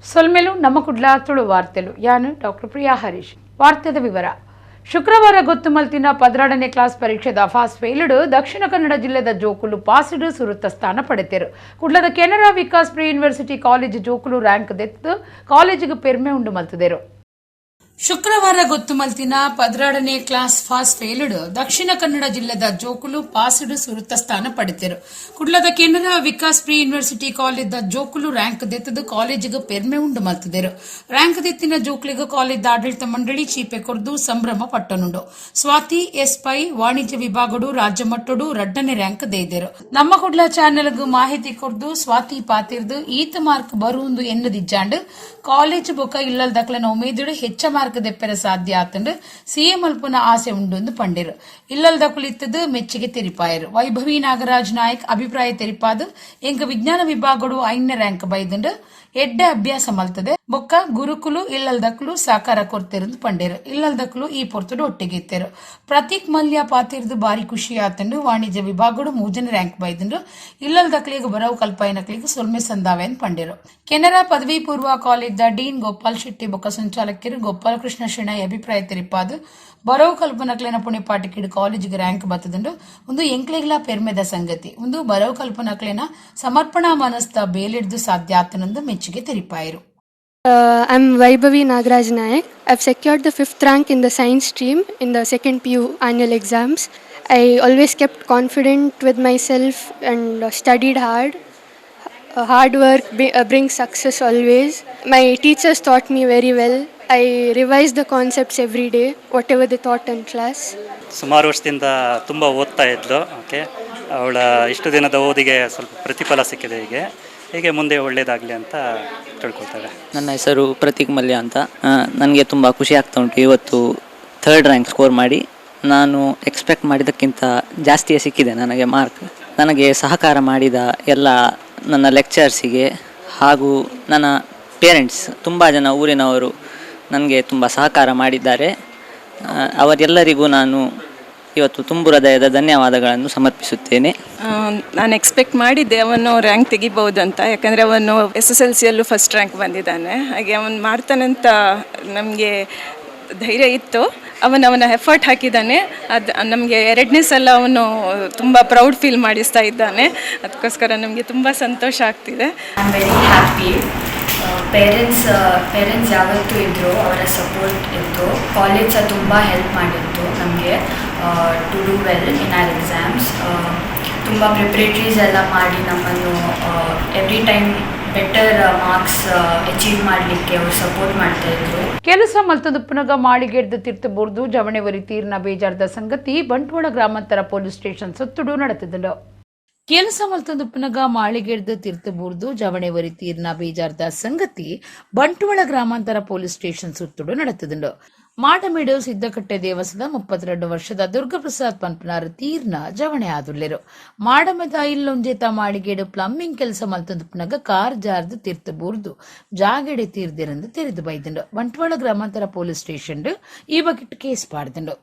ಸೊಲ್ಮೆಲು. ನಮ್ಮ ಕುಡ್ಲ ತುಳು ವಾರ್ತೆಲು. ಯಾನು ಡಾಕ್ಟರ್ ಪ್ರಿಯಾ ಹರೀಶ್. ವಾರ್ತೆದ ವಿವರ. ಶುಕ್ರವಾರ ಗೊತ್ತು ಮಲ್ತಿನ 12ನೇ class ಪರೀಕ್ಷೆದ fast failed Dakshina Kannada ಜಿಲ್ಲೆದ ಜೋಕುಲು ಪಾಸ್ಡ್ ಸುರುತ್ತ ಸ್ಥಾನ ಪಡೆತೆರು. ಕುಡ್ಲದ Canara Vikas pre university college ಜೋಕುಲು ರ್ಯಾಂಕ್ ದೆತ್ತು ಕಾಲೇಜಿಗೆ ಪೆರ್ಮೆ ಉಂಡು ಮಲ್ತದೆರು. ಶುಕ್ರವಾರ ಗೊತ್ತು ಮಲ್ತಿನ 12ನೇ class pass failed Dakshina Kannada ಜಿಲ್ಲೆದ ಜೋಕುಲು ಪಾಸ್ಡ್ ಸುರುತ್ತ ಸ್ಥಾನ ಪಡೆತೆರು. ಕುಡ್ಲದ Canara Vikas pre university college ಜೋಕುಲು ರ್ಯಾಂಕ್ ದೆತ್ತದು ಕಾಲೇಜಿಗೆ ಪೆರ್ಮೆ ಉಂಡು ಮಲ್ತದೆರು. ರ್ಯಾಂಕ್ ದೆತ್ತಿನ ಜೋಕುಲಿಗೆ ಕಾಲೇಜ್ ಆಡಳಿತ ಮಂಡಳಿ ಚೀಪೆ ಕೊರ್ದು ಸಂಭ್ರಮ ಪಟ್ಟನುಂಡು. ಸ್ವಾತಿ ಎಸ್ ಪೈ ವಾಣಿಜ್ಯ ವಿಭಾಗಡು ರಾಜ್ಯ ಮಟ್ಟಡು ರಡ್ಡನೇ ರ್ಯಾಂಕ್ ದೇದೆರು. ನಮ್ಮ ಕುಡ್ಲ ಚಾನೆಲ್ಗ್ ಮಾಹಿತಿ ಕೊರ್ದು ಸ್ವಾತಿ ಪಾತಿರ್ದು, ಈತ ಮಾರ್ಕ್ ಬರುವುದು ಎನ್ನದಿಜ್ಜಾಂಡ್, ಕಾಲೇಜ್ ಬೊಕ ಇಲ್ಲಲ್ ದಕ್ಲೆನ ಉಮೇದುಡು ಹೆಚ್ಚ ಮಾರ್ಕ್ ದೆಪ್ಪೆರೆ ಸಾಧ್ಯ ಆತಂಡು. ಸಿಎ ಮಲ್ಪುನ ಆಸೆ ಉಂಡು ಎಂದು ಪಂಡೆರು. ಇಲ್ಲಲ್ ದಕುಲಿತ್ತದು ಮೆಚ್ಚುಗೆ ತೆರಿಪಾಯರು. ವೈಭವಿ ನಾಗರಾಜ್ ನಾಯಕ್ ಅಭಿಪ್ರಾಯ ತೆರಿಪಾದು, ಎಂಕ ವಿಜ್ಞಾನ ವಿಭಾಗಡು ಐದನೇ ರ್ಯಾಂಕ್ ಬೈದುಂಡು. ಎಡ್ಡೆ ಅಭ್ಯಾಸ ಮಲ್ತದೆ. ಬೊಕ್ಕ ಗುರುಕುಲು ಇಲ್ಲಲ್ ದಕ್ಲು ಸಾಕಾರ ಕೊರ್ತೆರಂದು ಪಂಡೇರು. ಇಲ್ಲಲ್ ದಕ್ಲು ಈ ಪೊರ್ತುಡು ಒಟ್ಟಿಗೆ ಇತ್ತೆರು. ಪ್ರತೀಕ್ ಮಲ್ಯ ಪಾತಿರ್ದು, ಬಾರಿ ಖುಷಿ ಆತಂಡು. ವಾಣಿಜ್ಯ ವಿಭಾಗಡು ಮೂಜನೇ ರ್ಯಾಂಕ್ ಬೈದುಂಡು. ಇಲ್ಲಲ್ ದಕ್ಲಿಗೆ ಬರವು ಕಲ್ಪಾಯಿನಕ್ಲಿಗೆ ಸೊಲ್ಮೆ ಸಂದಾವೆ ಅಂತ ಪಂಡೇರು. ಕೆನರಾ ಪದವಿ ಪೂರ್ವ ಕಾಲೇಜ್ ಡೀನ್ ಗೋಪಾಲ್ ಶೆಟ್ಟಿ ಬೊಕ್ಕ ಸಂಚಾಲಕರು ಗೋಪಾಲಕೃಷ್ಣ ಶೆಣೈ ಅಭಿಪ್ರಾಯ ತೆರಿಪಾದು, ಬರವು ಕಲ್ಪನಕ್ಲೆನ ಪುಣಿಪಾಟಿಕಿಡು ಕಾಲೇಜಿಗೆ ರ್ಯಾಂಕ್ ಬತ್ತದುಂಡು. ಒಂದು ಎಂಕ್ಲೆಗ್ಲಾ ಪೆರ್ಮೆದ ಸಂಗತಿ. ಒಂದು ಬರವು ಕಲ್ಪನಕ್ಲೆನ ಸಮರ್ಪಣಾ ಮನಸ್ತ ಬೇಲಿಡ್ದು ಸಾಧ್ಯ ಆತನಂದು ಮೆಚ್ಚುಗೆ ತೆರಿಪಾಯರು. I'm Vaibhavi Nagaraj Nayak. I've secured the fifth rank in the science stream in the second PU annual exams. I always kept confident with myself and studied hard. Hard work brings success always. My teachers taught me very well. I revised the concepts every day, whatever they taught in class. ಸುಮಾರು ವರ್ಷದಿಂದ ತುಂಬ ಓದ್ತಾ ಇದ್ಲು. Okay, ಅವಳ ಇಷ್ಟು ದಿನದ ಓದಿಗೆ ಸ್ವಲ್ಪ ಪ್ರತಿಫಲ ಸಿಕ್ಕಿದೆ. ಹೀಗೆ ಹೀಗೆ ಮುಂದೆ ಒಳ್ಳೆಯದಾಗಲಿ ಅಂತ ತಿಳ್ಕೊಳ್ತೇವೆ. ನನ್ನ ಹೆಸರು ಪ್ರತೀಕ್ ಮಲ್ಯ ಅಂತ. ನನಗೆ ತುಂಬ ಖುಷಿ ಆಗ್ತಾ ಉಂಟು. ಇವತ್ತು third rank score ಮಾಡಿ ನಾನು ಎಕ್ಸ್ಪೆಕ್ಟ್ ಮಾಡಿದ್ದಕ್ಕಿಂತ ಜಾಸ್ತಿಯೇ ಸಿಕ್ಕಿದೆ ನನಗೆ ಮಾರ್ಕ್. ನನಗೆ ಸಹಕಾರ ಮಾಡಿದ ಎಲ್ಲ ನನ್ನ ಲೆಕ್ಚರ್ಸಿಗೆ ಹಾಗೂ ನನ್ನ ಪೇರೆಂಟ್ಸ್, ತುಂಬ ಜನ ಊರಿನವರು ನನಗೆ ತುಂಬ ಸಹಕಾರ ಮಾಡಿದ್ದಾರೆ. ಅವರೆಲ್ಲರಿಗೂ ನಾನು ಇವತ್ತು ತುಂಬು ಹೃದಯದ ಧನ್ಯವಾದಗಳನ್ನು ಸಮರ್ಪಿಸುತ್ತೇನೆ. ನಾನು ಎಕ್ಸ್ಪೆಕ್ಟ್ ಮಾಡಿದ್ದೆ ಅವನು ರ್ಯಾಂಕ್ ತೆಗಿಬೋದು ಅಂತ. ಯಾಕಂದರೆ ಅವನು ಎಸ್ಎಸ್ಎಲ್ಸಿಯಲ್ಲೂ ಫಸ್ಟ್ ರ್ಯಾಂಕ್ ಬಂದಿದ್ದಾನೆ. ಹಾಗೆ ಅವನು ಮಾಡ್ತಾನಂತ ನಮಗೆ ಧೈರ್ಯ ಇತ್ತು. ಅವನು ಅವನ ಎಫರ್ಟ್ ಹಾಕಿದ್ದಾನೆ. ಅದು ನಮಗೆ ಎರಡನೇ ಸಲ ಅವನು ತುಂಬ ಪ್ರೌಡ್ ಫೀಲ್ ಮಾಡಿಸ್ತಾ ಇದ್ದಾನೆ. ಅದಕ್ಕೋಸ್ಕರ ನಮಗೆ ತುಂಬ ಸಂತೋಷ ಆಗ್ತಿದೆ. I am very happy. Parents ಯಾವತ್ತೂ ಇದ್ದರು, ಅವರ ಸಪೋರ್ಟ್ ಇತ್ತು. ಕಾಲೇಜ್ ಸಹ ತುಂಬ ಹೆಲ್ಪ್ ಮಾಡಿತ್ತು ನಮಗೆ to do well in our exams. ತುಂಬ ಪ್ರಿಪ್ರೇಟ್ರೀಸ್ ಎಲ್ಲ ಮಾಡಿ ನಮ್ಮನ್ನು every time better marks achieve ಮಾಡಲಿಕ್ಕೆ ಅವರು ಸಪೋರ್ಟ್ ಮಾಡ್ತಾಯಿದ್ರು. ಕೆಲಸ ಮಲ್ತದ ಪುನಗ ಮಾಳಿಗೆಡ್ದು ತಿರ್ತು ಬೋರ್ದು ಜವಣೆವರಿ ತೀರ್ನ ಬೇಜಾರ್ದ ಸಂಗತಿ ಬಂಟ್ವಾಳ ಗ್ರಾಮಾಂತರ ಪೊಲೀಸ್ ಸ್ಟೇಷನ್ ಸುತ್ತುಡು ನಡೆತಿದ್ದನು. ಕೆಲಸ ಮಲ್ತೊಂದು ಪುನಗ ಮಾಳಿಗೆಡ್ದು ತಿರ್ತು ಬೂರ್ದು ಜವಣೆವರಿ ತೀರ್ನ ಬೇಜಾರ್ದ ಸಂಗತಿ ಬಂಟ್ವಾಳ ಗ್ರಾಮಾಂತರ ಪೊಲೀಸ್ ಸ್ಟೇಷನ್ ಸುತ್ತುಡು ನಡೆತದುಂಡು. ಮಾಡಮೇಡು ಸಿದ್ದಕಟ್ಟೆ ದೇವಸ್ಥಾನದ 32 ವರ್ಷದ ದುರ್ಗಪ್ರಸಾದ್ ಪನ್ಪನಾರ್ ತೀರ್ನ ಜವಣೆ ಆದುಲ್ಲೆರು. ಮಾಡಮೆದ ಇಲ್ಲೊಂಜೇತ ಮಾಳಿಗೇಡು ಪ್ಲಂಬಿಂಗ್ ಕೆಲಸ ಮಲ್ತೊಂದು ಪುನಗ ಕಾರ್ ಜಾರ್ದು ತಿರ್ತು ಬೂರ್ದು ಜಾಗೆಡೆ ತೀರ್ದಿರಂದು ತೆರೆದು ಬೈದುಂಡು. ಬಂಟ್ವಾಳ ಗ್ರಾಮಾಂತರ ಪೊಲೀಸ್ ಸ್ಟೇಷನ್ ಈ ಬಗೆಟ್ ಕೇಸ್ ಪಾಡ್ದುಂಡು.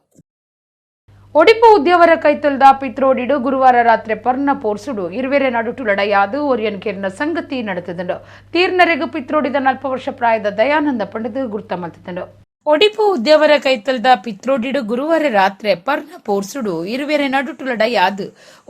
ಒಡಿಪು ಉದ್ಯವರ ಕೈತಲ್ದ ಪಿತ್ರೋಡಿಡು ಗುರುವಾರ ರಾತ್ರಿ ಪರ್ನ ಪೋರ್ಸುಡು ಇರುವೆರೆ ನಡುಟು ಲಡಯಾದು ಒರಿಯನ್ ಕೇರಿನ ಸಂಗತಿ ನಡೆತದುಂಡು. ತೀರ್ನರೆಗು ಪಿತ್ರೋಡಿದ 40 ವರ್ಷ ಪ್ರಾಯದ ದಯಾನಂದ ಪಂಡಿತು ಗುರ್ತ ಮಲ್ತದುಂಡು. ಒಡಿಪು ಉದ್ಯವರ ಕೈತಲ್ದ ಪಿತ್ರೋಡಿಡು ಗುರುವಾರ ರಾತ್ರಿ ಪರ್ನ ಪೋರ್ಸುಡು ಇರುವೆರೆ ನಡುಟು ಲಡಯಾದು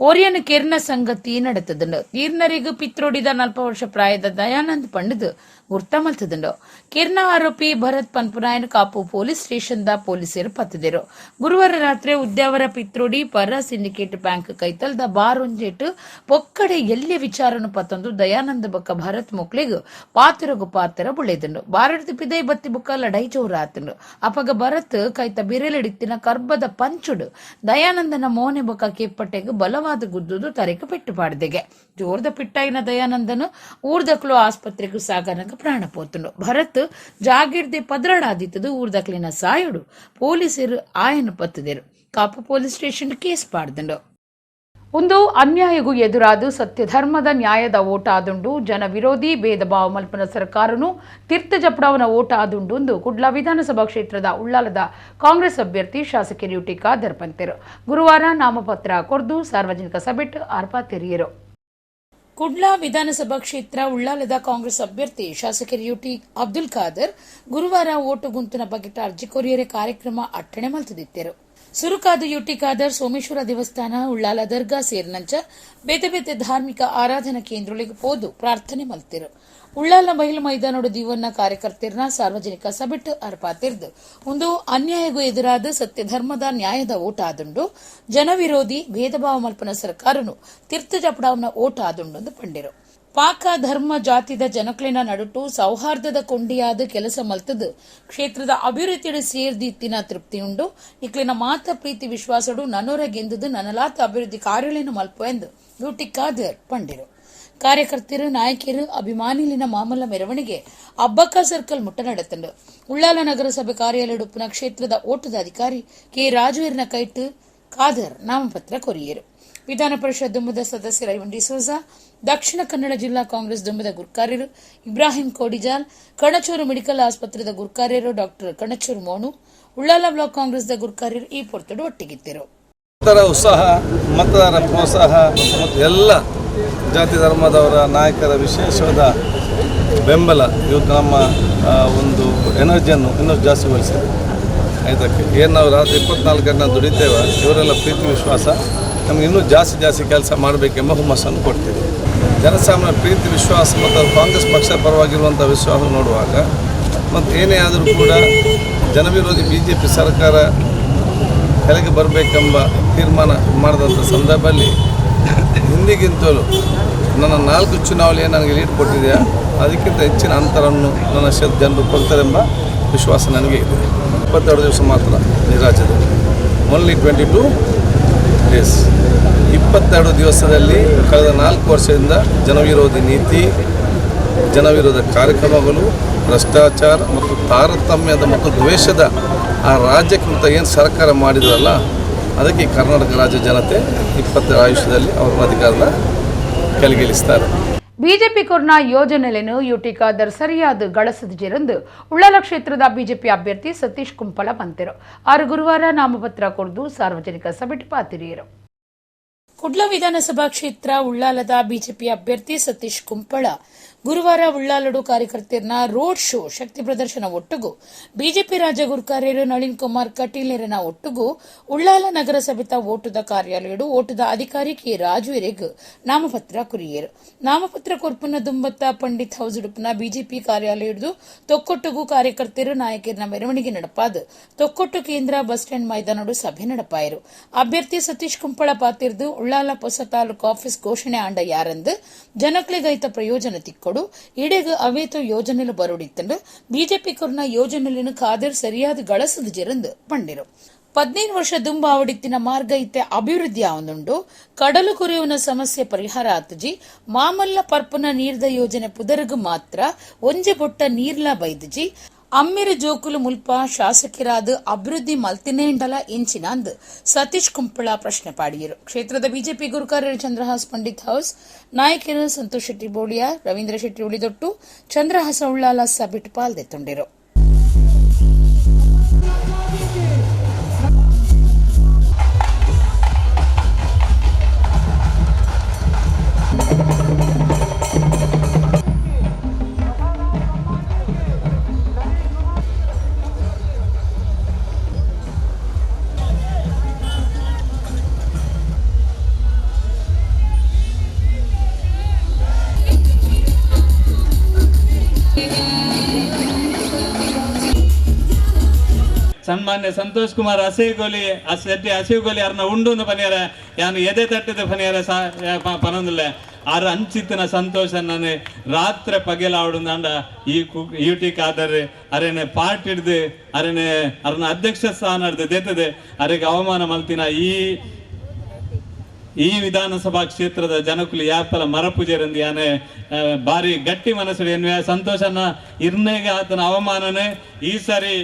ಓರಿಯನ್ ಕೆರ್ನ ಸಂಗತಿ ನಡೆತದುಂಡು. ತೀರ್ನರಿಗು ಪಿತ್ರೋಡಿದ 40 ವರ್ಷ ಪ್ರಾಯದ ದಯಾನಂದ್ ಪಂಡಿತು ಗುರ್ತ ಮಲ್ತದುಂಡು. ಕಿರ್ನ ಆರೋಪಿ ಭರತ್ ಪನ್ಪುನಾಯನ್ ಕಾಪು ಪೊಲೀಸ್ ಸ್ಟೇಷನ್ the ಪೊಲೀಸರು ಪತ್ತದಿರು. ಗುರುವಾರ ರಾತ್ರಿ ಉದ್ಯಾವರ ಪಿತ್ರೋಡಿ ಪರ ಸಿಂಡಿಕೇಟ್ ಬ್ಯಾಂಕ್ ಕೈತಲ್ದ ಬಾರ್ ಒಂಜೆಟ್ ಪೊಕ್ಕಡೆ ಎಲ್ಲಿಯ ವಿಚಾರನು ಪತ್ತೊಂದು ದಯಾನಂದ ಬೊಕ್ಕ ಭರತ್ ಮೊಕ್ಲೆಗ್ ಪಾತೆರಗು ಪಾತೆರ ಬುಳೆದುಂಡು. ಬಾರಡ್ದು ಪಿದೈ ಬತ್ತಿ ಬುಕ್ಕ ಲಡೈ ಜೋರಾತುಂಡು. ಅಪಗ ಭರತ್ ಕೈತ ಬಿರೆಲೆಡಿತ್ತಿನ ಕರ್ಬದ ಪಂಚುಡು ದಯಾನಂದನ ಮೋನೆ ಬೊಕ್ಕ ಕೆಪ್ಪಟ್ಟೆಗ್ ಬಲವಾದ ಗುದ್ದುದು ತರೆಕ್ ಪೆಟ್ಟು ಪಾಡ್ದೆಗೆ. ಜೋರ್ದ ಪಿಟ್ಟಾಯಿನ ದಯಾನಂದನು ಊರ್ದಕ್ಲು ಆಸ್ಪತ್ರೆಗೆ ಸಾಗನಗ ಪ್ರಾಣ ಪೋತುಂಡು. ಭರತ್ ಜಾಗಿರ್ದೆ ಪದ್ರಡಾದಿತ್ತದು ಊರ್ದಕ್ಲಿನ ಸಾಯುಡು ಪೊಲೀಸರು ಆಯನ ಪತ್ತುದೆರು. Kapu police station case ಪಾಡ್ದುಂಡು. ಒಂದು ಅನ್ಯಾಯಗೂ ಎದುರಾದು ಸತ್ಯಧರ್ಮದ ನ್ಯಾಯದ ಓಟ ಆದುಂಡು. ಜನ ವಿರೋಧಿ ಭೇದ ಭಾವ ಮಲ್ಪನ ಸರ್ಕಾರನು ತಿರ್ತ ಜಪಡವನ ಓಟ ಆದುಂಡು ಎಂದು ಕುಡ್ಲ ವಿಧಾನಸಭಾ ಕ್ಷೇತ್ರದ ಉಳ್ಳಾಲದ ಕಾಂಗ್ರೆಸ್ ಅಭ್ಯರ್ಥಿ ಶಾಸಕಿ ಯುಟಿ ಖಾದರ್ ಪಂತೆರು. ಗುರುವಾರ ನಾಮಪತ್ರ ಕೊರ್ದು ಸಾರ್ವಜನಿಕ ಸಭೆಟ್ ಆರ್ಪಾ ತೆರಿಯರು. Kudla ವಿಧಾನಸಭಾ ಕ್ಷೇತ್ರ ಉಳ್ಳಾಲದ ಕಾಂಗ್ರೆಸ್ ಅಭ್ಯರ್ಥಿ ಶಾಸಕರು ಯುಟಿ ಅಬ್ದುಲ್ ಖಾದರ್ ಗುರುವಾರ ಓಟು ಗುಂತಿನ ಬಗೆಟ ಅರ್ಜಿ ಕೊರಿಯರೆ ಕಾರ್ಯಕ್ರಮ ಅಟ್ಟಣೆ ಮಲ್ತದಿತ್ತರು. ಸುರುಕಾದ ಯುಟಿ ಖಾದರ್ ಸೋಮೇಶ್ವರ ದೇವಸ್ಥಾನ, ಉಳ್ಳಾಲ ದರ್ಗಾ ಸೇರಿನಂಚ ಬೇತೆ ಬೇತೆ ಧಾರ್ಮಿಕ ಆರಾಧನಾ ಕೇಂದ್ರಗಳಿಗೆ ಪೋದು ಪ್ರಾರ್ಥನೆ ಮಲ್ತಿರು. ಉಳ್ಳಾಲ ಮಹಿಳಾ ಮೈದಾನೋಡು ದೀವನ್ನ ಕಾರ್ಯಕರ್ತರನ್ನ ಸಾರ್ವಜನಿಕ ಸಭೆಟ್ ಅರ್ಪಾತಿರ್ದು ಒಂದು ಅನ್ಯಾಯಗೂ ಎದುರಾದ ಸತ್ಯ ಧರ್ಮದ ನ್ಯಾಯದ ಓಟ ಆದುಂಡು, ಜನವಿರೋಧಿ ಭೇದ ಭಾವ ಮಲ್ಪನ ಸರ್ಕಾರನು ತಿರ್ತು ಜಪಡಾವನ ಓಟ ಆದುಂಡು ಪಂಡಿರು. ಪಾಕ ಧರ್ಮ ಜಾತಿದ ಜನಕ್ಲೆನ ನಡುಟು ಸೌಹಾರ್ದದ ಕೊಂಡಿಯಾದ ಕೆಲಸ ಮಲ್ತದು ಕ್ಷೇತ್ರದ ಅಭಿವೃದ್ಧಿಯು ಸೇರ್ದಿತ್ತಿನ ತೃಪ್ತಿಯುಂಡು. ನಿಕ್ಲಿನ ಮಾತ ಪ್ರೀತಿ ವಿಶ್ವಾಸಡು ನನೊರ ಗೆಂದುದು ನನಲಾತ ಅಭಿವೃದ್ಧಿ ಕಾರ್ಯಗಳನ್ನು ಮಲ್ಪ ಎಂದು ಯುಟಿ ಖಾದರ್ ಪಂಡಿರು. ಕಾರ್ಯಕರ್ತರು, ನಾಯಕಿಯರು, ಅಭಿಮಾನಿಲಿನ ಮಾಮಲ್ಲ ಮೆರವಣಿಗೆ ಅಬ್ಬಕ್ಕ ಸರ್ಕಲ್ ಮುಟ್ಟ ನಡೆತಂಡು. ಉಳ್ಳಾಲ ನಗರಸಭೆ ಕಾರ್ಯಾಲಯ ಉಪ್ಪುನ ಕ್ಷೇತ್ರದ ಓಟದ ಅಧಿಕಾರಿ ಕೆ ರಾಜುವೀರ್ನ ಕೈಟ್ ಖಾದರ್ ನಾಮಪತ್ರ ಕೊರಿಯರು. ವಿಧಾನ ಪರಿಷತ್ ದುಂಬದ ಸದಸ್ಯರ ಐವನ್ ಡಿಸೋಜಾ, ದಕ್ಷಿಣ ಕನ್ನಡ ಜಿಲ್ಲಾ ಕಾಂಗ್ರೆಸ್ ದುಂಬದ ಗುರ್ಕಾರ್ಯರು ಇಬ್ರಾಹಿಂ ಕೋಡಿಜಾಲ್, ಕಣಚೂರು ಮೆಡಿಕಲ್ ಆಸ್ಪತ್ರೆದ ಗುರ್ಕಾರ್ಯರು ಡಾಕ್ಟರ್ ಕಣಚೂರು ಮೋನು, ಉಳ್ಳಾಲ ಬ್ಲಾಕ್ ಕಾಂಗ್ರೆಸ್ದ ಗುರ್ಕಾರ್ಯರು ಈ ಪೊರ್ತುಡು ಒಟ್ಟಿಗಿದ್ದರು. ಉತ್ಸಾಹ, ಮತದಾರರ ಪ್ರೋತ್ಸಾಹ ಮತ್ತು ಎಲ್ಲ ಜಾತಿ ಧರ್ಮದವರ ನಾಯಕರ ವಿಶೇಷವಾದ ಬೆಂಬಲ ಇವತ್ತು ನಮ್ಮ ಒಂದು ಎನರ್ಜಿಯನ್ನು ಇನ್ನೂ ಜಾಸ್ತಿಗೊಳಿಸಿದೆ. ಇದಕ್ಕೆ ಏನು ನಾವು ರಾತ್ರಿ 24 ಗಂಟೆ ದುಡಿತೇವೆ, ಇವರೆಲ್ಲ ಪ್ರೀತಿ ವಿಶ್ವಾಸ ನಮ್ಗೆ ಇನ್ನೂ ಜಾಸ್ತಿ ಜಾಸ್ತಿ ಕೆಲಸ ಮಾಡಬೇಕೆಂಬ ಹುಮ್ಮಸ್ಸನ್ನು ಕೊಡ್ತೀವಿ. ಜನಸಾಮಾನ್ಯ ಪ್ರೀತಿ ವಿಶ್ವಾಸ ಮತ್ತು ಕಾಂಗ್ರೆಸ್ ಪಕ್ಷ ಪರವಾಗಿರುವಂಥ ವಿಶ್ವಾಸ ನೋಡುವಾಗ ಮತ್ತು ಏನೇ ಆದರೂ ಕೂಡ ಜನವಿರೋಧಿ BJP ಸರ್ಕಾರ ಕೆಳಗೆ ಬರಬೇಕೆಂಬ ತೀರ್ಮಾನ ಮಾಡಿದಂಥ ಸಂದರ್ಭದಲ್ಲಿ ಹಿಂದಿಗಿಂತಲೂ ನನ್ನ 4 ಚುನಾವಣೆ ನನಗೆ ಲೀಡ್ ಕೊಟ್ಟಿದೆಯಾ, ಅದಕ್ಕಿಂತ ಹೆಚ್ಚಿನ ಅಂತರವನ್ನು ನನ್ನ ಕ್ಷೇತ್ರ ಜನರು ಕೊಡ್ತಾರೆಂಬ ವಿಶ್ವಾಸ ನನಗೆ ಇದೆ. 22 ದಿವಸ ಮಾತ್ರ ಈ ರಾಜ್ಯದಲ್ಲಿ, ಓನ್ಲಿ 22 ಡೇಸ್. 22 ದಿವಸದಲ್ಲಿ ಕಳೆದ 4 ವರ್ಷದಿಂದ ಜನವಿರೋಧಿ ನೀತಿ, ಜನವಿರೋಧ ಕಾರ್ಯಕ್ರಮಗಳು, ಭ್ರಷ್ಟಾಚಾರ ಮತ್ತು ತಾರತಮ್ಯದ ಮತ್ತು ದ್ವೇಷದ ಆ ರಾಜ್ಯಕ್ಕೆ ಮತ್ತು ಏನು ಸರ್ಕಾರ ಮಾಡಿದ್ರಲ್ಲ, ಅದಕ್ಕೆ ಕರ್ನಾಟಕ ರಾಜ್ಯ ಜನತೆ 22 ಆಯುಷ್ಯದಲ್ಲಿ ಅವರ ಅಧಿಕಾರದ ಕೆಳಗಿಳಿಸ್ತಾರೆ. ಬಿಜೆಪಿ ಕೊರ್ನ ಯೋಜನೆಯನ್ನು ಯುಟಿ ಖಾದರ್ ಸರಿಯಾದ ಗಳಸದಿಜೆರೆಂದು ಉಳ್ಳಾಲ ಕ್ಷೇತ್ರದ ಬಿಜೆಪಿ ಅಭ್ಯರ್ಥಿ ಸತೀಶ್ ಕುಂಪಲ ಪಂತೆರು ಆರು ಗುರುವಾರ ನಾಮಪತ್ರ ಕೊರದು ಸಾರ್ವಜನಿಕ ಸಭೆ ಪಾತಿರಿಯರು. ಕುಡ್ಲ ವಿಧಾನಸಭಾ ಕ್ಷೇತ್ರ ಉಳ್ಳಾಲದ ಬಿಜೆಪಿ ಅಭ್ಯರ್ಥಿ ಸತೀಶ್ ಕುಂಪಳ ಗುರುವಾರ ಉಳ್ಳಾಲಡು ಕಾರ್ಯಕರ್ತರನ್ನ ರೋಡ್ ಶೋ ಶಕ್ತಿ ಪ್ರದರ್ಶನ ಒಟ್ಟುಗು ಬಿಜೆಪಿ ರಾಜ್ಯ ಗುರುಕಾರ್ಯರು ನಳಿನ್ ಕುಮಾರ್ ಕಟೀಲರನ ಒಟ್ಟುಗು ಉಳ್ಳಾಲ ನಗರಸಭೆತ ಓಟುದ ಕಾರ್ಯಾಲಯಡು ಓಟುದ ಅಧಿಕಾರಿ ಕೆ ರಾಜು ಎರೆಗ್ ನಾಮಪತ್ರ ಕುರಿಯರು. ನಾಮಪತ್ರ ಕೊರ್ಪುನ ದುಂಬತ್ತ ಪಂಡಿತ್ ಹೌಸ್ ಉಡುಪುನ ಬಿಜೆಪಿ ಕಾರ್ಯಾಲಯದು ತೊಕ್ಕೊಟ್ಟುಗು ಕಾರ್ಯಕರ್ತರು ನಾಯಕರನ್ನ ಮೆರವಣಿಗೆ ನಡಪಾದ ತೊಕ್ಕೊಟ್ಟು ಕೇಂದ್ರ ಬಸ್ ಸ್ಟ್ಯಾಂಡ್ ಮೈದಾನಡು ಸಭೆ ನಡಪಾಯರು. ಅಭ್ಯರ್ಥಿ ಸತೀಶ್ ಕುಂಪಳ ಪಾತಿರ್ದು ಉಳ್ಳಾಲ ಹೊಸ ತಾಲೂಕು ಆಫೀಸ್ ಘೋಷಣೆ ಆಂಡ ಯಾರಂದು ಜನಕ್ಲೆಗೈತ ಪ್ರಯೋಜನ ತಿಕ್ಕೊಡು, ಇಡೆಗ ಅವೇತೋ ಯೋಜನೆಲು ಬರುಡಿತ್ತಂಡು ಬಿಜೆಪಿ ಕೊರ್ನ ಯೋಜನೆಯನ್ನು ಖಾದರ್ ಸರಿಯಾದ ಗಳಸದು ಜೆರಂದು ಪಂಡಿರು. 15 ವರ್ಷ ದುಂಬ ಆವಡಿತ್ತಿನ ಮಾರ್ಗ ಇತ್ತೆ ಅಭಿವೃದ್ಧಿ ಆವೊಂದುಂಡು, ಕಡಲು ಕೊರೆಯುವನ ಸಮಸ್ಯೆ ಪರಿಹಾರ ಆತುಜಿ, ಮಾಮಲ್ಲ ಪರ್ಪನ ನೀರ್ದ ಯೋಜನೆ ಪುದರ್ಗು ಮಾತ್ರ ಒಂಜೆ ಬೊಟ್ಟ ನೀರ್ಲ ಬೈದುಜಿ, ಅಮ್ಮಿರ ಜೋಕುಲು ಮುಲ್ಪ ಶಾಸಕರಾದ ಅಭಿವೃದ್ಧಿ ಮಲ್ತಿನೇಂಡಲ ಇಂಚಿನಾಂದ್ ಸತೀಶ್ ಕುಂಪಳ ಪ್ರಶ್ನೆ ಪಾಡಿಯರು. ಕ್ಷೇತ್ರದ ಬಿಜೆಪಿ ಗುರುಕಾರ್ಯರು ಚಂದ್ರಹಾಸ್ ಪಂಡಿತ್ ಹೌಸ್, ನಾಯಕರು ಸಂತೋಷ್ ಶೆಟ್ಟಿ ಬೋಳಿಯಾ, ರವೀಂದ್ರ ಶೆಟ್ಟಿ ಉಳಿದೊಟ್ಟು, ಚಂದ್ರಹಾಸ ಉಳ್ಳಾಲ ಸಬಿಟ್ ಪಾಲ್ದೆತ್ತೊಂಡಿರು. ಸನ್ಮಾನ್ಯ ಸಂತೋಷ್ ಕುಮಾರ್ ಅಸೇಗೋಲಿ ಶೆಟ್ಟಿ ಅಸೇಗೋಲಿ ಅರ್ನ ಉಂಡು ಪನಿಯರ ಯಾನು ಎದೆ ತಟ್ಟದ ಪನಿಯರ ಪನೊಂದಿಲ್ಲ ಆರ್ ಅಂಚಿತ್ತಿನ ಸಂತೋಷ ನಾನು ರಾತ್ರಿ ಪಗೆಲಾವಡುಂದಾಂಡ ಈ ಯುಟಿ ಖಾದರ್ ಅರೆನೆ ಪಾರ್ಟ್ ಹಿಡ್ದು ಅರೆನೆ ಅರ್ನ ಅಧ್ಯಕ್ಷ ಸ್ಥಾನ ಹಿಡ್ದು ದೇತದೆ ಅರೆಗೆ ಅವಮಾನ ಮಲ್ತಿನ ಈ ಈ ವಿಧಾನಸಭಾ ಕ್ಷೇತ್ರದ ಜನಕುಲು ಯಾಪಲ ಮರಪೂಜೆರಂದು ಯಾನೆ ಬಾರಿ ಗಟ್ಟಿ ಮನಸ್ಸು ಎನ್ನುವ ಸಂತೋಷನ ಇರ್ನೇಗೆ ಆತನ ಅವಮಾನನೆ ಈ ಸಾರಿ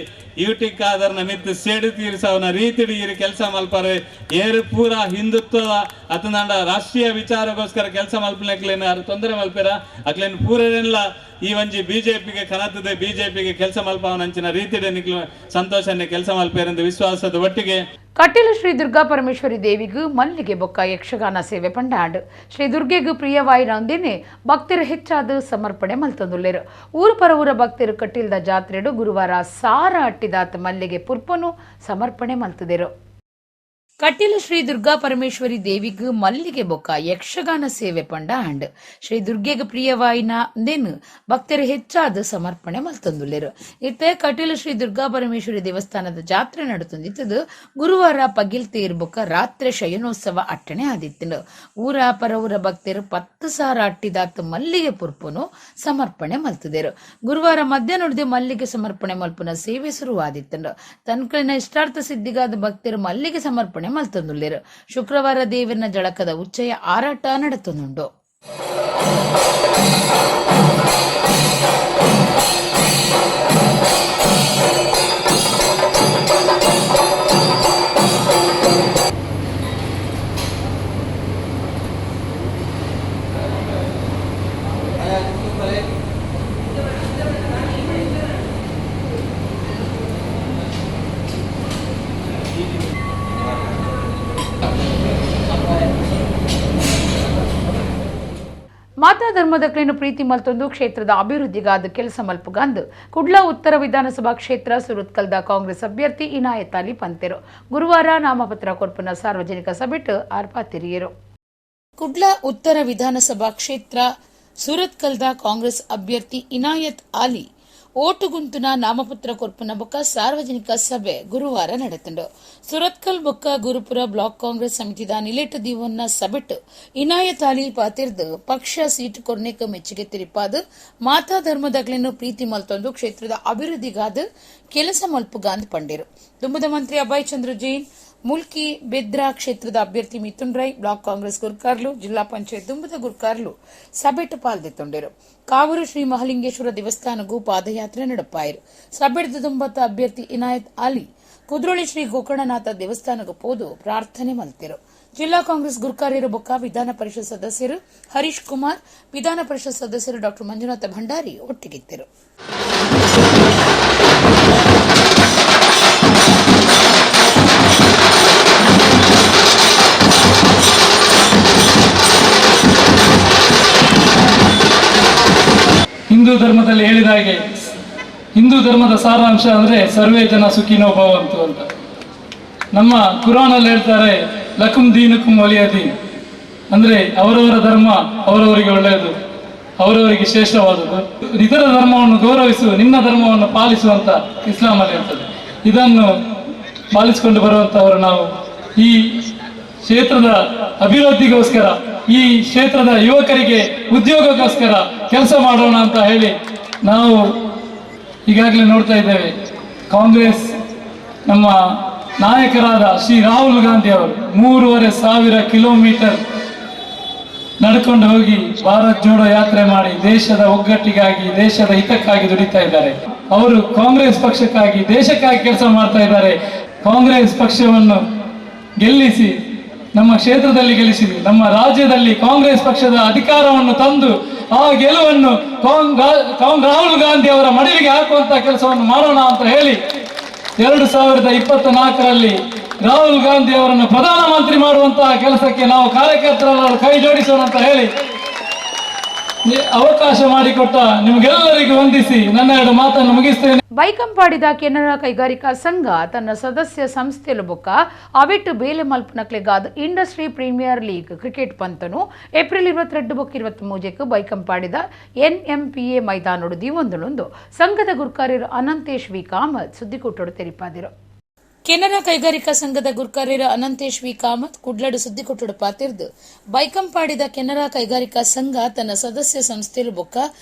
ಯುಟಿ ಖಾದರ್ನ ಮಿತ್ತು ಸೇಡು ತೀರಿಸವನ ರೀತಿಡಿ ಇರು ಕೆಲಸ ಮಲ್ಪಾರೆ ಏರು ಪೂರ ಹಿಂದುತ್ವದ ಅತನಾಂಡ ರಾಷ್ಟ್ರೀಯ ವಿಚಾರಕ್ಕೋಸ್ಕರ ಕೆಲಸ ಮಲ್ಪಲೇನು ಯಾರು ತೊಂದರೆ ಮಲ್ಪಿರ ಅಕ್ಲೇನು ಪೂರೇನೆಲ್ಲ ಈ ಒಂಜಿ ಬಿಜೆಪಿಗೆ ಕನತದೆ ಬಿಜೆಪಿಗೆ ಕೆಲಸ ಮಲ್ಪವನಂಚಿನ ರೀತಿಡೆ ನಿಕ್ಲು ಸಂತೋಷನೇ ಕೆಲಸ ಮಲ್ಪೇರೆಂದು ವಿಶ್ವಾಸದ ಒಟ್ಟಿಗೆ. ಕಟೀಲು ಶ್ರೀ ದುರ್ಗಾ ಪರಮೇಶ್ವರಿ ದೇವಿಗೂ ಮಲ್ಲಿಗೆ ಬೊಕ್ಕ ಯಕ್ಷಗಾನ ಸೇವೆ ಪಂಡಾಂಡ್. ಶ್ರೀ ದುರ್ಗೆಗೂ ಪ್ರಿಯವಾಯಿನೊಂದಿನೇ ಭಕ್ತರು ಹೆಚ್ಚಾದ ಸಮರ್ಪಣೆ ಮಲ್ತೊಂದುಲ್ಲೆರು. ಊರು ಪರವೂರ ಭಕ್ತರು ಕಟೀಲ್ದ ಜಾತ್ರೆಡು ಗುರುವಾರ ಸಾರ ಅಟ್ಟಿದಾತ ಮಲ್ಲಿಗೆ ಪುರ್ಪನು ಸಮರ್ಪಣೆ ಮಲ್ತದೆರು. ಕಟೀಲು ಶ್ರೀ ದುರ್ಗಾ ಪರಮೇಶ್ವರಿ ದೇವಿಗೂ ಮಲ್ಲಿಗೆ ಬೊಕ್ಕ ಯಕ್ಷಗಾನ ಸೇವೆ ಪಂಡ ಅಂಡ್. ಶ್ರೀ ದುರ್ಗೆಗೆ ಪ್ರಿಯವಾಯಿನ ದೇನು ಭಕ್ತರು ಹೆಚ್ಚಾದ ಸಮರ್ಪಣೆ ಮಲ್ತೊಂದುಲ್ಲೆರು. ಇತ್ತೆ ಕಟೀಲು ಶ್ರೀ ದುರ್ಗಾ ಪರಮೇಶ್ವರಿ ದೇವಸ್ಥಾನದ ಜಾತ್ರೆ ನಡತೊಂದಿತ್ತದು. ಗುರುವಾರ ಪಗಿಲ್ ತೇರ್ ಬೊಕ್ಕ ರಾತ್ರಿ ಶಯನೋತ್ಸವ ಅಟ್ಟಣೆ ಆದಿತ್ತನು. ಊರ ಪರವೂರ ಭಕ್ತರು 10,000 ಅಟ್ಟಿದಾತ ಮಲ್ಲಿಗೆ ಪುರ್ಪನು ಸಮರ್ಪಣೆ ಮಲ್ತದೇರು. ಗುರುವಾರ ಮಧ್ಯಾಹ್ನದ ಮಲ್ಲಿಗೆ ಸಮರ್ಪಣೆ ಮಲ್ಪುನ ಸೇವೆ ಶುರುವಾದಿತ್ತನು. ತನ್ಕಳಿನ ಇಷ್ಟಾರ್ಥ ಸಿದ್ಧಿಗಾದ ಭಕ್ತರು ಮಲ್ಲಿಗೆ ಸಮರ್ಪಣೆ ಮಲ್ತೊಂದುಲ್ಲೆರು. ಶುಕ್ರವಾರ ದೇವನ ಜಳಕದ ಉಚ್ಚಯ ಆರಾಟ ನಡತೊಂದುಂಡು. ಮಾತಾ ಧರ್ಮದಕ್ಲೇನು ಪ್ರೀತಿ ಮಲ್ತೊಂದು ಕ್ಷೇತ್ರದ ಅಭಿವೃದ್ಧಿಗಾದ ಕೆಲಸ ಮಲ್ಪುಗಂದು ಕುಡ್ಲ ಉತ್ತರ ವಿಧಾನಸಭಾ ಕ್ಷೇತ್ರ ಸುರತ್ಕಲ್ದ ಕಾಂಗ್ರೆಸ್ ಅಭ್ಯರ್ಥಿ ಇನಾಯತ್ ಅಲಿ ಪಂತೆರು ಗುರುವಾರ ನಾಮಪತ್ರ ಕೊರ್ಪುನ ಸಾರ್ವಜನಿಕ ಸಭೆಟ್ ಆರ್ಪಾತಿರಿಯರು. ಕುಡ್ಲ ಉತ್ತರ ವಿಧಾನಸಭಾ ಕ್ಷೇತ್ರ ಸುರತ್ಕಲ್ದ ಕಾಂಗ್ರೆಸ್ ಅಭ್ಯರ್ಥಿ ಇನಾಯತ್ ಅಲಿ ಓಟುಗುಂತುನ ನಾಮಪತ್ರ ಕೊರ್ಪುನ ಬೊಕ್ಕ ಸಾರ್ವಜನಿಕ ಸಭೆ ಗುರುವಾರ ನಡೆತುಂಡು. ಸುರತ್ಕಲ್ ಬೊಕ್ಕ ಗುರುಪುರ ಬ್ಲಾಕ್ ಕಾಂಗ್ರೆಸ್ ಸಮಿತಿದ ನಿಲೇಟ ದೀವನ್ನ ಸಭೆಟ್ ಇನಾಯತ್ ಅಲಿ ಪಾತಿರ್ದು ಪಕ್ಷ ಸೀಟ್ ಕೊರ್ನೆಕ್ ಮೆಚ್ಚುಗೆ ತಿರಿಪಾದು ಮಾತಾ ಧರ್ಮದಗ್ಲೆನ್ನು ಪ್ರೀತಿ ಮಲ್ತೊಂದು ಕ್ಷೇತ್ರದ ಅಭಿವೃದ್ಧಿಗಾದ ಕೆಲಸ ಮಲ್ಪುಗಾಂದ್ ಪಂಡಿರು. ದುಂಬುದ ಮಂತ್ರಿ ಅಭಯ್ ಚಂದ್ರ ಜೈನ್, ಮುಲ್ಕಿ ಬೆದ್ರಾ ಕ್ಷೇತ್ರದ ಅಭ್ಯರ್ಥಿ ಮಿಥುನ್ ರೈ, ಬ್ಲಾಕ್ ಕಾಂಗ್ರೆಸ್ ಗುರ್ಕಾರ್ಲು, ಜಿಲ್ಲಾ ಪಂಚಾಯತ್ ದುಂಬುದ ಗುರ್ಕಾರ್ಲು ಸಭೆಟ್ ಪಾಲ್ದೆತ್ತೊಂಡರು. ಕಾವೂರು ಶ್ರೀ ಮಹಲಿಂಗೇಶ್ವರ ದೇವಸ್ಥಾನಗೂ ಪಾದಯಾತ್ರೆ ನಡಪಾಯರು. ಸಭೆಡ್ದ ದುಂಬತ್ತ ಅಭ್ಯರ್ಥಿ ಇನಾಯತ್ ಅಲಿ ಕುದ್ರೋಳಿ ಶ್ರೀ ಗೋಕರ್ಣನಾಥ ದೇವಸ್ಥಾನಗೂ ಪೋದು ಪ್ರಾರ್ಥನೆ ಮಲ್ತಿರು. ಜಿಲ್ಲಾ ಕಾಂಗ್ರೆಸ್ ಗುರ್ಕಾರ್ಯರು ಬೊಕ್ಕ ವಿಧಾನ ಪರಿಷತ್ ಸದಸ್ಯರು ಹರೀಶ್ ಕುಮಾರ್, ವಿಧಾನ ಪರಿಷತ್ ಸದಸ್ಯರು ಡಾ ಮಂಜುನಾಥ ಭಂಡಾರಿ ಒಟ್ಟಿಗಿದ್ದರು. ಹಿಂದೂ ಧರ್ಮದಲ್ಲಿ ಹೇಳಿದ ಹಾಗೆ ಹಿಂದೂ ಧರ್ಮದ ಸಾರಾಂಶ ಅಂದರೆ ಸರ್ವೇ ಜನ ಸುಖಿನೋ ಭವಂತು ಅಂತ. ನಮ್ಮ ಕುರಾನಲ್ಲಿ ಹೇಳ್ತಾರೆ ಲಕುಂ ದೀನುಕುಂ ವಲಿಯ ದೀನ್, ಅಂದರೆ ಅವರವರ ಧರ್ಮ ಅವರವರಿಗೆ ಒಳ್ಳೆಯದು, ಅವರವರಿಗೆ ಶ್ರೇಷ್ಠವಾದದ್ದು. ಇತರ ಧರ್ಮವನ್ನು ಗೌರವಿಸು, ನಿನ್ನ ಧರ್ಮವನ್ನು ಪಾಲಿಸು ಅಂತ ಇಸ್ಲಾಮಲ್ಲಿ ಹೇಳ್ತದೆ. ಇದನ್ನು ಪಾಲಿಸಿಕೊಂಡು ಬರುವಂಥವರು ನಾವು. ಈ ಕ್ಷೇತ್ರದ ಅಭಿವೃದ್ಧಿಗೋಸ್ಕರ, ಈ ಕ್ಷೇತ್ರದ ಯುವಕರಿಗೆ ಉದ್ಯೋಗಕ್ಕೋಸ್ಕರ ಕೆಲಸ ಮಾಡೋಣ ಅಂತ ಹೇಳಿ ನಾವು ಈಗಾಗಲೇ ನೋಡ್ತಾ ಇದ್ದೇವೆ. ಕಾಂಗ್ರೆಸ್ ನಮ್ಮ ನಾಯಕರಾದ ಶ್ರೀ ರಾಹುಲ್ ಗಾಂಧಿ ಅವರು 3,500 ಕಿಲೋಮೀಟರ್ ನಡ್ಕೊಂಡು ಹೋಗಿ ಭಾರತ್ ಜೋಡೋ ಯಾತ್ರೆ ಮಾಡಿ ದೇಶದ ಒಗ್ಗಟ್ಟಿಗಾಗಿ, ದೇಶದ ಹಿತಕ್ಕಾಗಿ ದುಡಿತಾ ಇದ್ದಾರೆ. ಅವರು ಕಾಂಗ್ರೆಸ್ ಪಕ್ಷಕ್ಕಾಗಿ, ದೇಶಕ್ಕಾಗಿ ಕೆಲಸ ಮಾಡ್ತಾ ಇದ್ದಾರೆ. ಕಾಂಗ್ರೆಸ್ ಪಕ್ಷವನ್ನು ಗೆಲ್ಲಿಸಿ, ನಮ್ಮ ಕ್ಷೇತ್ರದಲ್ಲಿ ಗೆಲ್ಲಿಸಿ, ನಮ್ಮ ರಾಜ್ಯದಲ್ಲಿ ಕಾಂಗ್ರೆಸ್ ಪಕ್ಷದ ಅಧಿಕಾರವನ್ನು ತಂದು ಆ ಗೆಲುವನ್ನು ರಾಹುಲ್ ಗಾಂಧಿ ಅವರ ಮಡಿಲಿಗೆ ಹಾಕುವಂತ ಕೆಲಸವನ್ನು ಮಾಡೋಣ ಅಂತ ಹೇಳಿ 2024ರಲ್ಲಿ ರಾಹುಲ್ ಗಾಂಧಿ ಅವರನ್ನು ಪ್ರಧಾನಮಂತ್ರಿ ಮಾಡುವಂತಹ ಕೆಲಸಕ್ಕೆ ನಾವು ಕಾರ್ಯಕರ್ತರೆಲ್ಲರೂ ಕೈ ಜೋಡಿಸೋಣ ಅಂತ ಹೇಳಿ ಅವಕಾಶ ಮಾಡಿಕೊಟ್ಟ ನಿಮಗೆಲ್ಲರಿಗೂ ವಂದಿಸಿ ನನ್ನ ಎರಡು ಮಾತನ್ನು ಮುಗಿಸ್ತೇನೆ. ಬೈಕಂಪಾಡಿದ ಕೆನರಾ ಕೈಗಾರಿಕಾ ಸಂಘ ತನ್ನ ಸದಸ್ಯ ಸಂಸ್ಥೆಲು ಬೊಕ್ಕ ಅವೆಟ್ಟು ಬೇಲೆ ಮಲ್ಪನಕ್ಲೆಗಾದ industry premier league cricket ಪಂತನು April 22 ಬೊಕ್ಕ 23 ಬೈಕಂಪಾಡಿದ ಎನ್ಎಂಪಿಎ ಮೈದಾನೊಡು ದೀವೊಂದುಲೊಂದು ಸಂಘದ ಗುರ್ಕಾರ್ಯರು ಅನಂತೇಶ್ ವಿ ಕಾಮತ್ ಸುದ್ದಿಕೂಟೊಡು ತೆರಿಪಾದಿರು. ಕೆನರಾ ಕೈಗಾರಿಕಾ ಸಂಘದ ಗುರ್ಕಾರ್ಯರ ಅನಂತೇಶ್ ವಿ ಕಾಮತ್ ಕುಡ್ಲಡು ಸುದ್ದಿಕೊಟ್ಟುಡು ಪಾತಿರ್ದು ಬೈಕಂಪಾಡಿದ ಕೆನರಾ ಕೈಗಾರಿಕಾ ಸಂಘ ತನ್ನ ಸದಸ್ಯ ಸಂಸ್ಥೆಲು ಬೊಕ್ಕ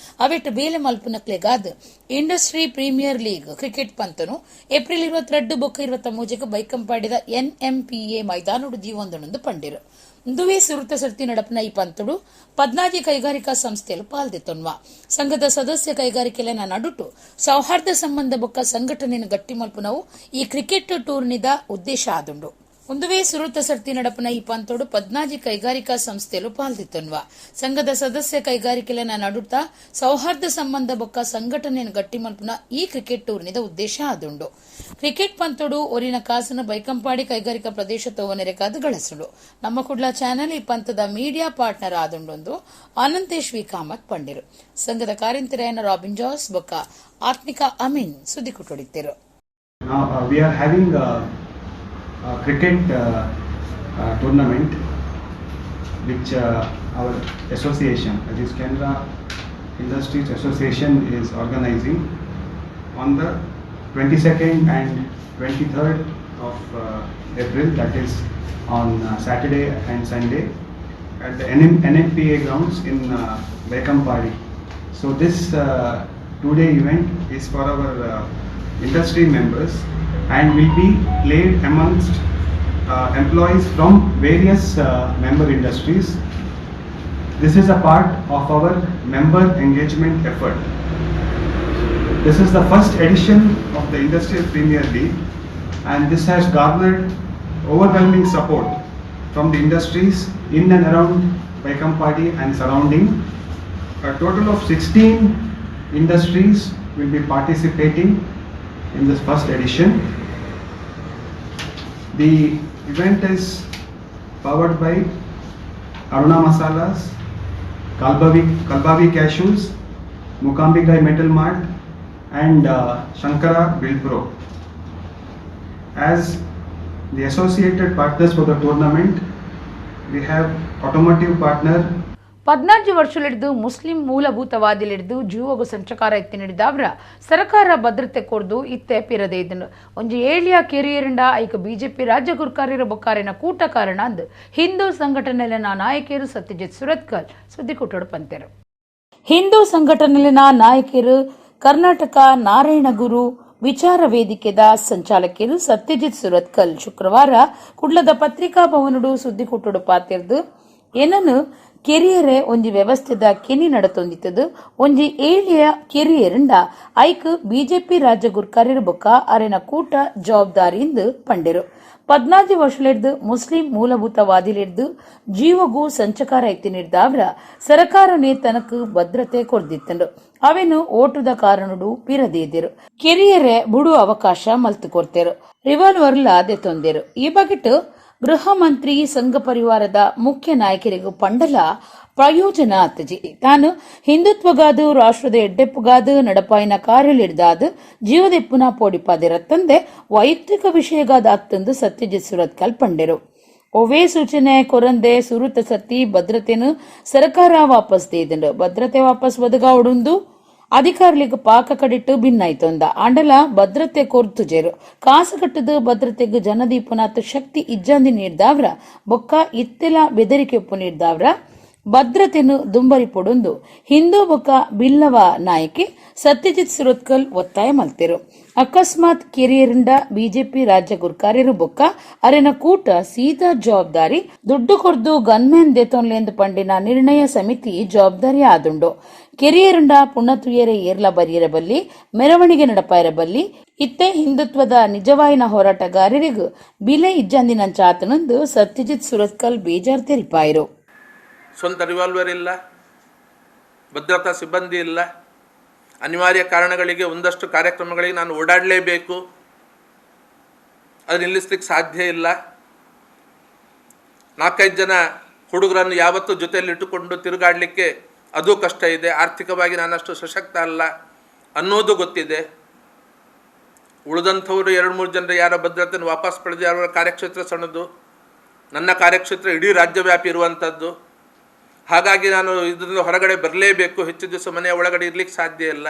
ಅವೆಟ್ಟು ಬೇಲೆ ಮಲ್ಪುನಕ್ಲೆಗಾದ್ industry premier league cricket ಪಂತನು April 22 ಬೊಕ್ಕ 23 ಬೈಕಂಪಾಡಿದ ಎನ್ಎಂಪಿಎ ಮೈದಾನೊಡು ದೀವೊಂದುಂದು ಪಂಡಿರು. ಇಂದುವೇ ಸುರುತ ಸರ್ತಿ ನಡಪನ ಈ ಪಂತುಡು 14 ಕೈಗಾರಿಕಾ ಸಂಸ್ಥೆಲು ಪಾಲ್ದೆತ್ತೊನ್ವ. ಸಂಘದ ಸದಸ್ಯ ಕೈಗಾರಿಕೆಲೆನ ನಡುಟು ಸೌಹಾರ್ದ ಸಂಬಂಧ ಬೊಕ್ಕ ಸಂಘಟನೆಯನ್ನು ಗಟ್ಟಿ ಮಲ್ಪುನವು ಈ ಕ್ರಿಕೆಟ್ ಟೂರ್ನಿದ ಉದ್ದೇಶ ಆದುಂಡು. ಒಂದುವೇ ಸುರುತ ಸರ್ತಿ ನಡಪನ ಈ ಪಂತೋಡು 14 ಕೈಗಾರಿಕಾ ಸಂಸ್ಥೆಲು ಪಾಲ್ದಿತ್ತನ್ವ. ಸಂಘದ ಸದಸ್ಯ ಕೈಗಾರಿಕೆಲನ ನಡುತ್ತ ಸೌಹಾರ್ದ ಸಂಬಂಧ ಬೊಕ್ಕ ಸಂಘಟನೆಯನ್ನು ಗಟ್ಟಿ ಮಲ್ಪುನ ಈ ಕ್ರಿಕೆಟ್ ಟೂರ್ನಿದ ಉದ್ದೇಶ ಆದುಂಡು. ಕ್ರಿಕೆಟ್ ಪಂತೋಡು ಒರಿನ ಕಾಸನ್ನು ಬೈಕಂಪಾಡಿ ಕೈಗಾರಿಕಾ ಪ್ರದೇಶ ತೋವನೆರೆಕಾದು ಗಳಸುಂಡು. ನಮ್ಮ ಕುಡ್ಲ ಚಾನೆಲ್ ಈ ಪಂತದ media partner ಆದುಂಡೊಂದು Ananthesh V Kamath ಪಂಡಿರು. ಸಂಘದ ಕಾರ್ಯಂತರಾಯನ ರಾಬಿನ್ ಜಾಸ್ ಬೊಕ್ಕ ಆತ್ಮಿಕಾ ಅಮೀನ್ ಸುದ್ದಿ ಕೊಟ್ಟೊಡಿತ್ತರು. Now we are having a cricket tournament which our association, that is Canara Industries Association, is organizing on the 22nd and 23rd of April, that is on Saturday and Sunday, at the NMPA grounds in Baikampadi. So this 2-day event is for our industry members and will be played amongst employees from various member industries. This is a part of our member engagement effort. This is the first edition of the Industrial Premier League, and this has garnered overwhelming support from the industries in and around Baikampadi and surrounding. A total of 16 industries will be participating in this first edition. The event is powered by Aruna Masalas, Kalbavi Cashews, Mukambikai Metal Mart and Shankara Build Pro. As the associated partners for the tournament, we have automotive partner 14 ವರ್ಷಲಿಡ್ದು Muslim ಮೂಲಭೂತವಾದಿಲಿಡ್ದು ಜೀವಗು ಸಂಚಕಾರ ಎತ್ತಿ ನೀಡಿದವರ ಸರ್ಕಾರ ಭದ್ರತೆ ಕೊರ್ದು ಇತ್ತೆ ಪಿರದೆ ಇದನ್ನು ಒಂಜಿ ಏಳಿಯ ಕೆರಿಯರಿಂಡ ಐಕ BJP ರಾಜ್ಯ ಗುರ್ಕಾರ್ಯರ ಬೊಕ್ಕಾರಿನ ಕೂಟ ಕಾರಣ ಅಂದು ಹಿಂದೂ ಸಂಘಟನೆಲಿನ ನಾಯಕಿಯರು ಸತ್ಯಜಿತ್ ಸುರತ್ಕಲ್ ಸುದ್ದಿ ಕೊಟ್ಟೋಡು ಪಂತೆರು. ಹಿಂದೂ ಸಂಘಟನೆಲಿನ ನಾಯಕಿಯರು ಕರ್ನಾಟಕ ನಾರಾಯಣಗುರು ವಿಚಾರ ವೇದಿಕೆದ ಸಂಚಾಲಕಿಯರು ಸತ್ಯಜಿತ್ ಸುರತ್ಕಲ್ ಶುಕ್ರವಾರ ಕುಡ್ಲದ ಪತ್ರಿಕಾ ಭವನಡು ಸುದ್ದಿ ಕೊಟ್ಟೋಡು ಪಾತಿರ್ದು, ಏನನ್ನು ಕೆರಿಯರೆ ಒಂಜಿ ವ್ಯವಸ್ಥೆದ ಕೆನಿ ನಡತೊಂದಿತ್ತದು. ಒಂಜಿ ಏಳಿಯ ಕೆರಿಯರಿಂಡ ಐಕ್ ಬಿಜೆಪಿ ರಾಜ್ಯ ಗುರ್ಕಾರ್ಯರು ಬೊಕ್ಕ ಅರೆನ ಕೂಟ ಜವಾಬ್ದಾರಿಯಿಂದ ಪಂಡೆರು. 14 ವರ್ಷಲಿಡ್ದು ಮುಸ್ಲಿಂ ಮೂಲಭೂತವಾದಿಲಿಡ್ದು ಜೀವಗೂ ಸಂಚಕಾರ ಎತ್ತಿ ನೀಡಿದವರ ಸರ್ಕಾರನೇ ತನಕು ಭದ್ರತೆ ಕೊರ್ದಿತ್ತಂಡು. ಅವೇನು ಓಟುದ ಕಾರಣಡು ಪಿರದೇದಿರು. ಕೆರಿಯರೆ ಬುಡು ಅವಕಾಶ ಮಲ್ತು ಕೊರ್ತೆರು. ರಿವಾಲ್ವರ್ಲ ದೆತೊಂದೆರು. ಈ ಬಗೆಟ್ ಗೃಹ ಮಂತ್ರಿ ಸಂಘ ಪರಿವಾರದ ಮುಖ್ಯ ನಾಯಕರಿಗೂ ಪಂಡಲ ಪ್ರಯೋಜನ ಆತಜಿ. ತಾನು ಹಿಂದುತ್ವಗಾದು ರಾಷ್ಟ್ರದ ಎಡ್ಡೆಪ್ಪುಗಾದು ನಡಪಾಯಿನ ಕಾರ್ಯಲಿಡ್ದಾದು ಜೀವದೆಪ್ಪುನ ಪೋಡಿಪಾದಿರತ್ತಂದೆ ವೈಯಕ್ತಿಕ ವಿಷಯಗಾದ ಅತ್ತಂದು ಸತ್ಯಜಿತ್ ಸುರತ್ಕಲ್ ಪಂಡೆರು. ಒವೇ ಸೂಚನೆ ಕೊರಂದೆ ಸುರುತ ಸತಿ ಭದ್ರತೆನು ಸರ್ಕಾರ ವಾಪಸ್ ದೇದಂಡು. ಭದ್ರತೆ ವಾಪಸ್ ಒದಗಾವುಡುಂದು ಅಧಿಕಾರಿಗಳಿಗೆ ಪಾಕ ಕಡಿಟ್ಟು ಭಿನ್ನಾಯ್ತೊಂದ. ಆಂಡಲ ಭದ್ರತೆ ಕೊರ್ತುಜೇರು. ಕಾಸು ಕಟ್ಟದು ಭದ್ರತೆಗೆ ಜನದೀಪನಾಥ ಶಕ್ತಿ ಇಜ್ಜಾಂದಿ ನೀಡ್ದಾವ್ರ ಬೊಕ್ಕ ಇತ್ತೆಲ ಬೆದರಿಕೆ ಒಪ್ಪು ನೀಡ್ದಾವ್ರ ಭದ್ರತೆನು ದುಂಬರಿ ಪೊಡುಂದು ಹಿಂದೂ ಬೊಕ್ಕ ಬಿಲ್ಲವ ನಾಯಕಿ ಸತ್ಯಜಿತ್ ಸುರತ್ಕಲ್ ಒತ್ತಾಯ ಮಲ್ತೆರು. ಅಕಸ್ಮಾತ್ ಕೆರಿಯರಿಂದ ಬಿಜೆಪಿ ರಾಜ್ಯ ಗುರ್ಕಾರ್ಯರು ಬೊಕ್ಕ ಅರೆನ ಕೂಟ ಸೀದಾ ಜವಾಬ್ದಾರಿ. ದುಡ್ಡು ಕೊರ್ದು ಗನ್ಮ್ಯಾನ್ ದೇತೊನ್ಲೆಂದು ಪಂಡಿನ ನಿರ್ಣಯ ಸಮಿತಿ ಜವಾಬ್ದಾರಿ ಆದುಂಡು. ಕೆರಿಯರುಂಡ ಪುಣತುಯರೆ ಏರ್ಲ ಬರಿಯರ ಬಲ್ಲಿ, ಮೆರವಣಿಗೆ ನಡಪಾಯರ ಬಲ್ಲಿ. ಇತ್ತೆ ಹಿಂದುತ್ವದ ನಿಜವಾಯಿನ ಹೋರಾಟಗಾರರಿಗೂ ಬಿಲೆ ಇಜ್ಜಂದಿನಂಚಾತನಂದು ಸತ್ಯಜಿತ್ ಸುರತ್ಕಲ್ ಬೇಜಾರ್ ತೆರಿಪಾಯರು. ಸ್ವಂತ ರಿವಾಲ್ವರ್ ಇಲ್ಲ, ಭದ್ರತಾ ಸಿಬ್ಬಂದಿ ಇಲ್ಲ, ಅನಿವಾರ್ಯ ಕಾರಣಗಳಿಗೆ ಒಂದಷ್ಟು ಕಾರ್ಯಕ್ರಮಗಳಿಗೆ ನಾನು ಓಡಾಡಲೇಬೇಕು, ಅದು ನಿಲ್ಲಿಸ್ಲಿಕ್ಕೆ ಸಾಧ್ಯ ಇಲ್ಲ. ನಾಲ್ಕೈದು ಜನ ಹುಡುಗರನ್ನು ಯಾವತ್ತೂ ಜೊತೆಯಲ್ಲಿಟ್ಟುಕೊಂಡು ತಿರುಗಾಡಲಿಕ್ಕೆ ಅದು ಕಷ್ಟ ಇದೆ. ಆರ್ಥಿಕವಾಗಿ ನಾನಷ್ಟು ಸಶಕ್ತ ಅಲ್ಲ ಅನ್ನೋದು ಗೊತ್ತಿದೆ. ಉಳಿದಂಥವರು 2-3 ಜನರು ಯಾರ ಭದ್ರತೆಯನ್ನು ವಾಪಸ್ ಪಡೆದು, ಯಾರ ಕಾರ್ಯಕ್ಷೇತ್ರ ಸಣ್ಣದು, ನನ್ನ ಕಾರ್ಯಕ್ಷೇತ್ರ ಇಡೀ ರಾಜ್ಯವ್ಯಾಪಿ ಇರುವಂಥದ್ದು. ಹಾಗಾಗಿ ನಾನು ಇದರಿಂದ ಹೊರಗಡೆ ಬರಲೇಬೇಕು. ಹೆಚ್ಚು ದಿವಸ ಮನೆಯ ಒಳಗಡೆ ಇರಲಿಕ್ಕೆ ಸಾಧ್ಯ ಇಲ್ಲ.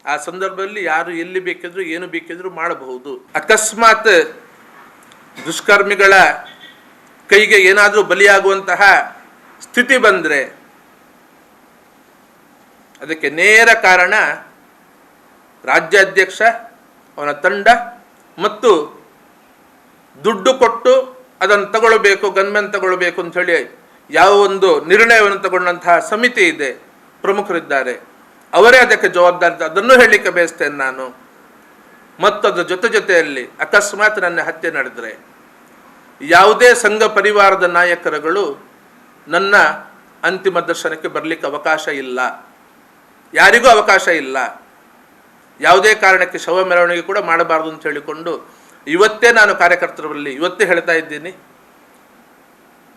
ಆ ಸಂದರ್ಭದಲ್ಲಿ ಯಾರು ಎಲ್ಲಿ ಬೇಕಿದ್ರು ಏನು ಬೇಕಿದ್ರು ಮಾಡಬಹುದು. ಅಕಸ್ಮಾತ್ ದುಷ್ಕರ್ಮಿಗಳ ಕೈಗೆ ಏನಾದರೂ ಬಲಿಯಾಗುವಂತಹ ಸ್ಥಿತಿ ಬಂದರೆ ಅದಕ್ಕೆ ನೇರ ಕಾರಣ ರಾಜ್ಯಾಧ್ಯಕ್ಷ, ಅವನ ತಂಡ ಮತ್ತು ದುಡ್ಡು ಕೊಟ್ಟು ಅದನ್ನು ತಗೊಳ್ಬೇಕು, ಗನ್ಮೆನ್ ತಗೊಳ್ಬೇಕು ಅಂತ ಹೇಳಿ ಯಾವ ಒಂದು ನಿರ್ಣಯವನ್ನು ತಗೊಂಡಂತಹ ಸಮಿತಿ ಇದೆ, ಪ್ರಮುಖರಿದ್ದಾರೆ, ಅವರೇ ಅದಕ್ಕೆ ಜವಾಬ್ದಾರಿ. ಅದನ್ನು ಹೇಳಲಿಕ್ಕೆ ಬಯಸ್ತೇನೆ ನಾನು. ಮತ್ತು ಅದರ ಜೊತೆ ಜೊತೆಯಲ್ಲಿ ಅಕಸ್ಮಾತ್ ನನ್ನ ಹತ್ಯೆ ನಡೆದರೆ ಯಾವುದೇ ಸಂಘ ಪರಿವಾರದ ನಾಯಕರುಗಳು ನನ್ನ ಅಂತಿಮ ದರ್ಶನಕ್ಕೆ ಬರಲಿಕ್ಕೆ ಅವಕಾಶ ಇಲ್ಲ, ಯಾರಿಗೂ ಅವಕಾಶ ಇಲ್ಲ, ಯಾವುದೇ ಕಾರಣಕ್ಕೆ ಶವ ಮೆರವಣಿಗೆ ಕೂಡ ಮಾಡಬಾರ್ದು ಅಂತ ಹೇಳಿಕೊಂಡು ಇವತ್ತೇ ನಾನು ಕಾರ್ಯಕರ್ತರಲ್ಲಿ ಇವತ್ತೇ ಹೇಳ್ತಾ ಇದ್ದೀನಿ,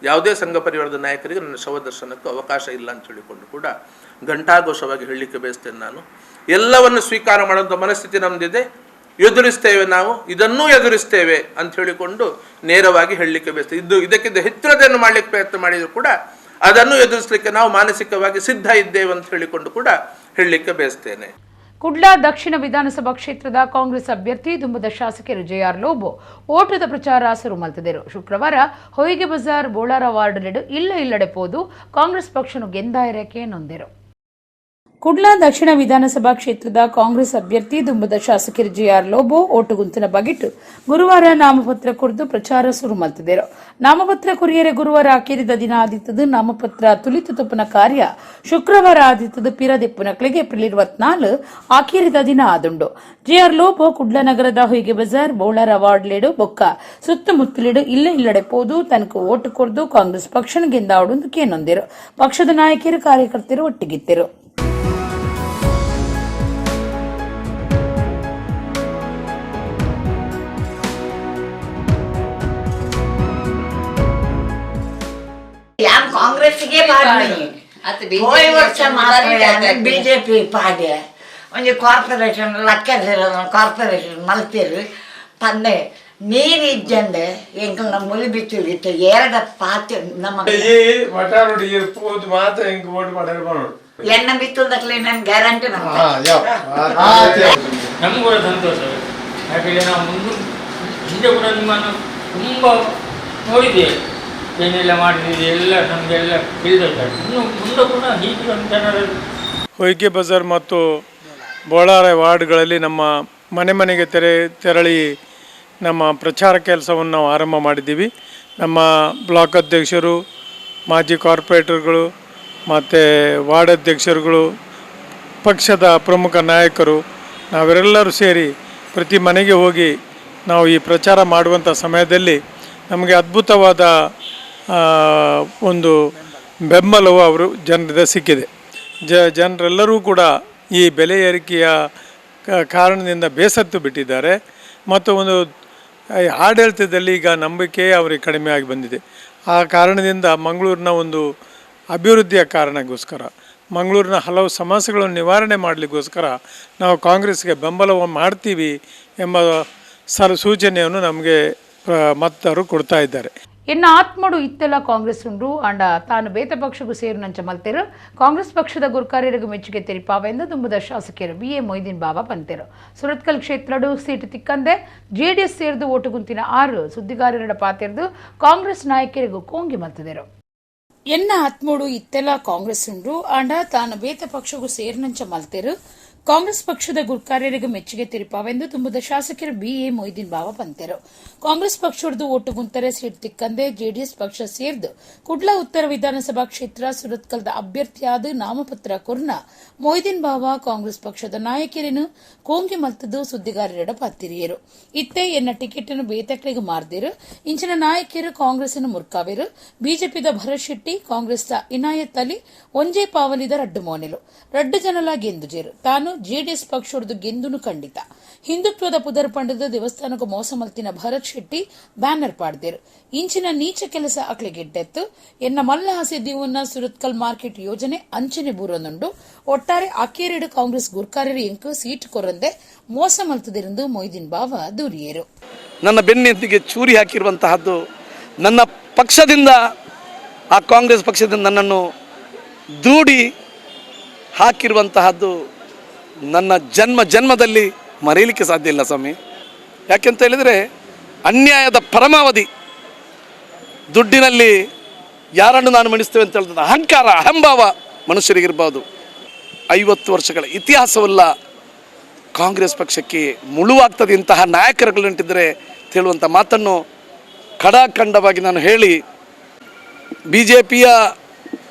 ಯಾವುದೇ ಸಂಘ ಪರಿವಾರದ ನಾಯಕರಿಗೆ ನನ್ನ ಶವ ದರ್ಶನಕ್ಕೂ ಅವಕಾಶ ಇಲ್ಲ ಅಂತ ಹೇಳಿಕೊಂಡು ಕೂಡ ಘಂಟಾಘೋಷವಾಗಿ ಹೇಳಲಿಕ್ಕೆ ಬಯಸ್ತೇನೆ. ನಾನು ಎಲ್ಲವನ್ನು ಸ್ವೀಕಾರ ಮಾಡುವಂಥ ಮನಸ್ಥಿತಿ ನಮ್ಮದಿದೆ, ಎದುರಿಸ್ತೇವೆ, ನಾವು ಇದನ್ನೂ ಎದುರಿಸ್ತೇವೆ ಅಂತ ಹೇಳಿಕೊಂಡು ನೇರವಾಗಿ ಹೇಳಲಿಕ್ಕೆ ಬಯಸ್ತೇವೆ. ಇದು ಇದಕ್ಕಿಂತ ಹೆಚ್ಚಿನದನ್ನು ಮಾಡಲಿಕ್ಕೆ ಪ್ರಯತ್ನ ಮಾಡಿದರೂ ಕೂಡ ಅದನ್ನು ಎದುರಿಸಲಿಕ್ಕೆ ನಾವು ಮಾನಸಿಕವಾಗಿ ಸಿದ್ಧ ಇದ್ದೇವೆ ಅಂತ ಹೇಳಿಕೊಂಡು ಕೂಡ ಹೇಳಲಿಕ್ಕೆ ಬಯಸ್ತೇನೆ. ಕುಡ್ಲ ದಕ್ಷಿಣ ವಿಧಾನಸಭಾ ಕ್ಷೇತ್ರದ ಕಾಂಗ್ರೆಸ್ ಅಭ್ಯರ್ಥಿ ದುಂಬದ ಶಾಸಕರು ಜೆಆರ್ ಲೋಬೋ ಓಟದ ಪ್ರಚಾರ ಶುರು ಮಲ್ತಿದ್ದರು. ಶುಕ್ರವಾರ ಹೊಯ್ಗೆ ಬಜಾರ್ ಬೋಳಾರ ವಾರ್ಡ್ ಇಲ್ಲ ಇಲ್ಲಡೆ ಪೋದು ಕಾಂಗ್ರೆಸ್ ಪಕ್ಷನು ಗೆಂದಾಯರಕ್ಕೆ ನೊಂದಿರು. ಕುಡ್ಲ ದಕ್ಷಿಣ ವಿಧಾನಸಭಾ ಕ್ಷೇತ್ರದ ಕಾಂಗ್ರೆಸ್ ಅಭ್ಯರ್ಥಿ ದುಂಬದ ಶಾಸಕರು ಜೆಆರ್ ಲೋಬೋ ಓಟುಗುಂತಿನ ಬಗಿಟ್ಟು ಗುರುವಾರ ನಾಮಪತ್ರ ಕುರಿತು ಪ್ರಚಾರ ಶುರು ಮಲ್ತಿದ್ದರು. ನಾಮಪತ್ರ ಕುರಿಯರೆ ಗುರುವಾರ ಆಕೇರಿದ ದಿನ ಆದಿತ್ತದು ನಾಮಪತ್ರ ತುಲಿತು ತುಪ್ಪನ ಕಾರ್ಯ ಶುಕ್ರವಾರ ಆದಿತ್ತದು ಪಿರದೆಪ್ಪುನಕ್ಳಿಗೆ ಏಪ್ರಿಲ್ 24 ಆಕೇರಿದ ದಿನ ಆದುಂಡು. ಜೆಆರ್ ಲೋಬೋ ಕುಡ್ಲ ನಗರದ ಹೊಯ್ಗೆ ಬಜಾರ್ ಬೋಳಾರ ವಾರ್ಡ್ಲೇಡು ಬೊಕ್ಕ ಸುತ್ತಮುತ್ತಲಿಡು ಇಲ್ಲ ಇಲ್ಲಡೆ ಪೋದು ತನಕ ಓಟು ಕೊರ್ದು ಕಾಂಗ್ರೆಸ್ ಪಕ್ಷನ ಗೆಂದಾವಡು ಕೇನೊಂದಿರು. ಪಕ್ಷದ ನಾಯಕರು ಕಾರ್ಯಕರ್ತರು ಒಟ್ಟಿಗಿದ್ದರು. ಕಾಂಗ್ರೆಸ್ಗೆ ಹೋಯ್ ವರ್ಷ ಮಾತ್ರ ಬಿಜೆಪಿ ಪಾಡ್ಯ ಒಂಜಿ ಕಾರ್ಪೊರೇಷನ್ ಲಕ್ಕದಿರ ಕಾರ್ಪೊರೇಷನ್ ಮಲ್ತೇರು ಪಂದೆ ನೀರು ಇಜ್ಜಂದೆ ಎಂಕಲ್ನ ಮುಲಿ ಬಿತ್ತು ಇತ್ತು ಎರಡ ಪಾತೆ ನಮ್ಮ ಮಾತ್ರ ಎಂಕ್ ಓಟ್ ಮಾಡರೆ ಮಾಡೋಡು ಎಣ್ಣ ಬಿತ್ತುದಕ್ಲೆ ನನ್ ಗ್ಯಾರಂಟಿ ನಮ್ಗೆ ಕೂಡ ಸಂತೋಷ. ಯಾಕಂದರೆ ನಾವು ಮುಂದೆ ಹಿಂದೆ ಕೂಡ ನಿಮ್ಮನ್ನು ತುಂಬ ನೋಡಿದ್ದೇವೆ, ಏನೆಲ್ಲ ಮಾಡಿದ್ದೀರಿ ಎಲ್ಲ ನಮಗೆಲ್ಲ ತಿಳಿದಿದ್ದಾರೆ. ಇನ್ನು ಮುಂದೆ ಕೂಡ ಹೀಗೆ ನಮ್ಮ ಜನರು ಹೊಯ್ಗೆ ಬಜಾರ್ ಮತ್ತು ಬೋಳಾರ ವಾರ್ಡ್ಗಳಲ್ಲಿ ನಮ್ಮ ಮನೆ ಮನೆಗೆ ತೆರಳಿ ನಮ್ಮ ಪ್ರಚಾರ ಕೆಲಸವನ್ನು ನಾವು ಆರಂಭ ಮಾಡಿದ್ದೀವಿ. ನಮ್ಮ ಬ್ಲಾಕ್ ಅಧ್ಯಕ್ಷರು, ಮಾಜಿ ಕಾರ್ಪೊರೇಟರ್ಗಳು ಮತ್ತು ವಾರ್ಡ್ ಅಧ್ಯಕ್ಷರುಗಳು, ಪಕ್ಷದ ಪ್ರಮುಖ ನಾಯಕರು, ನಾವೆಲ್ಲರೂ ಸೇರಿ ಪ್ರತಿ ಮನೆಗೆ ಹೋಗಿ ನಾವು ಈ ಪ್ರಚಾರ ಮಾಡುವಂಥ ಸಮಯದಲ್ಲಿ ನಮಗೆ ಅದ್ಭುತವಾದ ಒಂದು ಬೆಂಬಲವು ಅವರು ಜನರಿಂದ ಸಿಕ್ಕಿದೆ. ಜನರೆಲ್ಲರೂ ಕೂಡ ಈ ಬೆಲೆ ಏರಿಕೆಯ ಕಾರಣದಿಂದ ಬೇಸತ್ತು ಬಿಟ್ಟಿದ್ದಾರೆ ಮತ್ತು ಒಂದು ಆಡಳಿತದಲ್ಲಿ ಈಗ ನಂಬಿಕೆ ಅವರಿಗೆ ಕಡಿಮೆ ಆಗಿ ಬಂದಿದೆ. ಆ ಕಾರಣದಿಂದ ಮಂಗಳೂರಿನ ಒಂದು ಅಭಿವೃದ್ಧಿಯ ಕಾರಣಕ್ಕೋಸ್ಕರ, ಮಂಗಳೂರಿನ ಹಲವು ಸಮಸ್ಯೆಗಳನ್ನು ನಿವಾರಣೆ ಮಾಡಲಿಕ್ಕೋಸ್ಕರ ನಾವು ಕಾಂಗ್ರೆಸ್ಗೆ ಬೆಂಬಲವನ್ನು ಮಾಡ್ತೀವಿ ಎಂಬ ಸೂಚನೆಯನ್ನು ನಮಗೆ ಮತದಾರರು ಕೊಡ್ತಾ ಇದ್ದಾರೆ. ಎನ್ನ ಆತ್ಮಡು ಇತ್ತೆಲ್ಲ ಕಾಂಗ್ರೆಸ್ ಉಂಡು ಅಂಡ ತಾನು ಬೇತ ಪಕ್ಷಕ್ಕೂ ಸೇರು ನಂಚ ಮಲ್ತೇರು ಕಾಂಗ್ರೆಸ್ ಪಕ್ಷದ ಗುರ್ಕಾರ್ಯರಿಗೂ ಮೆಚ್ಚುಗೆ ತೆರಿಪಾವೆಂದು ದುಂಬದ ಶಾಸಕರು ಬಿ ಎ ಮೊಯ್ದೀನ್ ಬಾಬಾ ಪಂತೇರು. ಸುರತ್ಕಲ್ ಕ್ಷೇತ್ರಡು ಸೀಟು ತಿಕ್ಕಂದೆ ಜೆಡಿಎಸ್ ಸೇರಿದು ಓಟುಗುಂತಿನ 6 ಸುದ್ದಿಗಾರರ ಪಾತೆರೆದು ಕಾಂಗ್ರೆಸ್ ನಾಯಕರಿಗೂ ಕೋಂಗಿ ಮಲ್ತಿದರು. ಎನ್ನ ಆತ್ಮಡು ಇತ್ತೆಲ್ಲ ಕಾಂಗ್ರೆಸ್ ಉಂಡು ಅಂಡ ತಾನು ಬೇತ ಪಕ್ಷಕ್ಕೂ ಸೇರಿನಂಚ ಮಲ್ತೇರು ಕಾಂಗ್ರೆಸ್ ಪಕ್ಷದ ಗುರ್ಕಾರ್ಯರಿಗೆ ಮೆಚ್ಚುಗೆ ತೆರಿಪಾವೆಂದು ತುಂಬದ ಶಾಸಕರು ಬಿ ಎ ಮೊಯ್ದೀನ್ ಬಾಬಾ ಪಂತೇರು. ಕಾಂಗ್ರೆಸ್ ಪಕ್ಷದ ಓಟು ಗುಂತರೆ ಸೀಟ್ ತಿಕ್ಕಂದೆ ಜೆಡಿಎಸ್ ಪಕ್ಷ ಸೇರಿದು ಕುಡ್ಲ ಉತ್ತರ ವಿಧಾನಸಭಾ ಕ್ಷೇತ್ರ ಸುರತ್ಕಲ್ದ ಅಭ್ಯರ್ಥಿಯಾದ ನಾಮಪತ್ರ ಕೊರ್ನ ಮೊಯ್ದೀನ್ ಬಾಬಾ ಕಾಂಗ್ರೆಸ್ ಪಕ್ಷದ ನಾಯಕರನ್ನು ಕೋಂಗಿ ಮಲ್ತದ್ದು ಸುದ್ದಿಗಾರರ ಪತ್ತಿರಿಯರು. ಇತ್ತೆ ಎನ್ನ ಟಿಕೆಟ್ ಅನ್ನು ಬೇತಕ್ಳಿಗೆ ಮಾರ್ದಿರು ಇಂಚಿನ ನಾಯಕಿಯರು ಕಾಂಗ್ರೆಸ್ ಮುರ್ಕಾವೇರು. ಬಿಜೆಪಿದ ಭರತ್ ಶೆಟ್ಟಿ ಕಾಂಗ್ರೆಸ್ನ ಇನಾಯತ್ ಅಲಿ ಒಂಜೇ ಪಾವಲಿದ ರಡ್ಡು ಮೋನೆಲು ರಡ್ಡು ಜನಲ ಗೆಂದು ಜೇರು ತಾನು ಜೆಡಿಎಸ್ ಪಕ್ಷದ ಗೆಂದುನು ಖಂಡಿತ. ಹಿಂದುತ್ವದ ಪುದರ್ ಪಂಡದ ದೇವಸ್ಥಾನಕ್ಕೂ ಮೋಸ ಮಲ್ತಿನ ಭರತ್ ಶೆಟ್ಟಿ ಬ್ಯಾನರ್ ಪಾಡ್ದೇರು. ಇಂಚಿನ ನೀಚ ಕೆಲಸ ಅಕ್ಲಿಗೆಡ್ಡೆತ್ತು ಎನ್ನ ಮಲ್ಲ ಹಸೆ ದೀವನ್ನ ಸುರತ್ಕಲ್ ಮಾರ್ಕೆಟ್ ಯೋಜನೆ ಅಂಚನೆ ಬೂರೊಂದುಂಡು. ಒಟ್ಟಾರೆ ಅಕೇರಿಡು ಕಾಂಗ್ರೆಸ್ ಗುರ್ಕಾರ್ಯರು ಎಂಕು ಸೀಟ್ ಕೊರಂದೆ ಮೋಸ ಮಲ್ತದಿರಂದು ಮೊಯ್ದೀನ್ ಬಾವ ದೂರಿಯರು. ನನ್ನ ಬೆನ್ನೆತ್ತಿಗೆ ಚೂರಿ ಹಾಕಿರುವಂತಹದ್ದು ನನ್ನ ಪಕ್ಷದಿಂದ, ಆ ಕಾಂಗ್ರೆಸ್ ಪಕ್ಷದಿಂದ ನನ್ನನ್ನು ದೂಡಿ ಹಾಕಿರುವಂತಹದ್ದು ನನ್ನ ಜನ್ಮ ಜನ್ಮದಲ್ಲಿ ಮರೆಯಲಿಕ್ಕೆ ಸಾಧ್ಯ ಇಲ್ಲ ಸ್ವಾಮಿ. ಯಾಕೆಂತ ಹೇಳಿದರೆ ಅನ್ಯಾಯದ ಪರಮಾವಧಿ, ದುಡ್ಡಿನಲ್ಲಿ ಯಾರನ್ನು ನಾನು ಮಣಿಸ್ತೇವೆ ಅಂತ ಹೇಳಿದ್ರೆ ಅಹಂಕಾರ, ಅಹಂಭಾವ ಮನುಷ್ಯರಿಗಿರ್ಬೋದು. 50 ವರ್ಷಗಳ ಇತಿಹಾಸವಲ್ಲ ಕಾಂಗ್ರೆಸ್ ಪಕ್ಷಕ್ಕೆ ಮುಳುವಾಗ್ತದೆ ಇಂತಹ ನಾಯಕರುಗಳಂಟಿದ್ದರೆ ಹೇಳುವಂಥ ಮಾತನ್ನು ಕಡಾಖಂಡವಾಗಿ ನಾನು ಹೇಳಿ, ಬಿ ಜೆ ಪಿಯ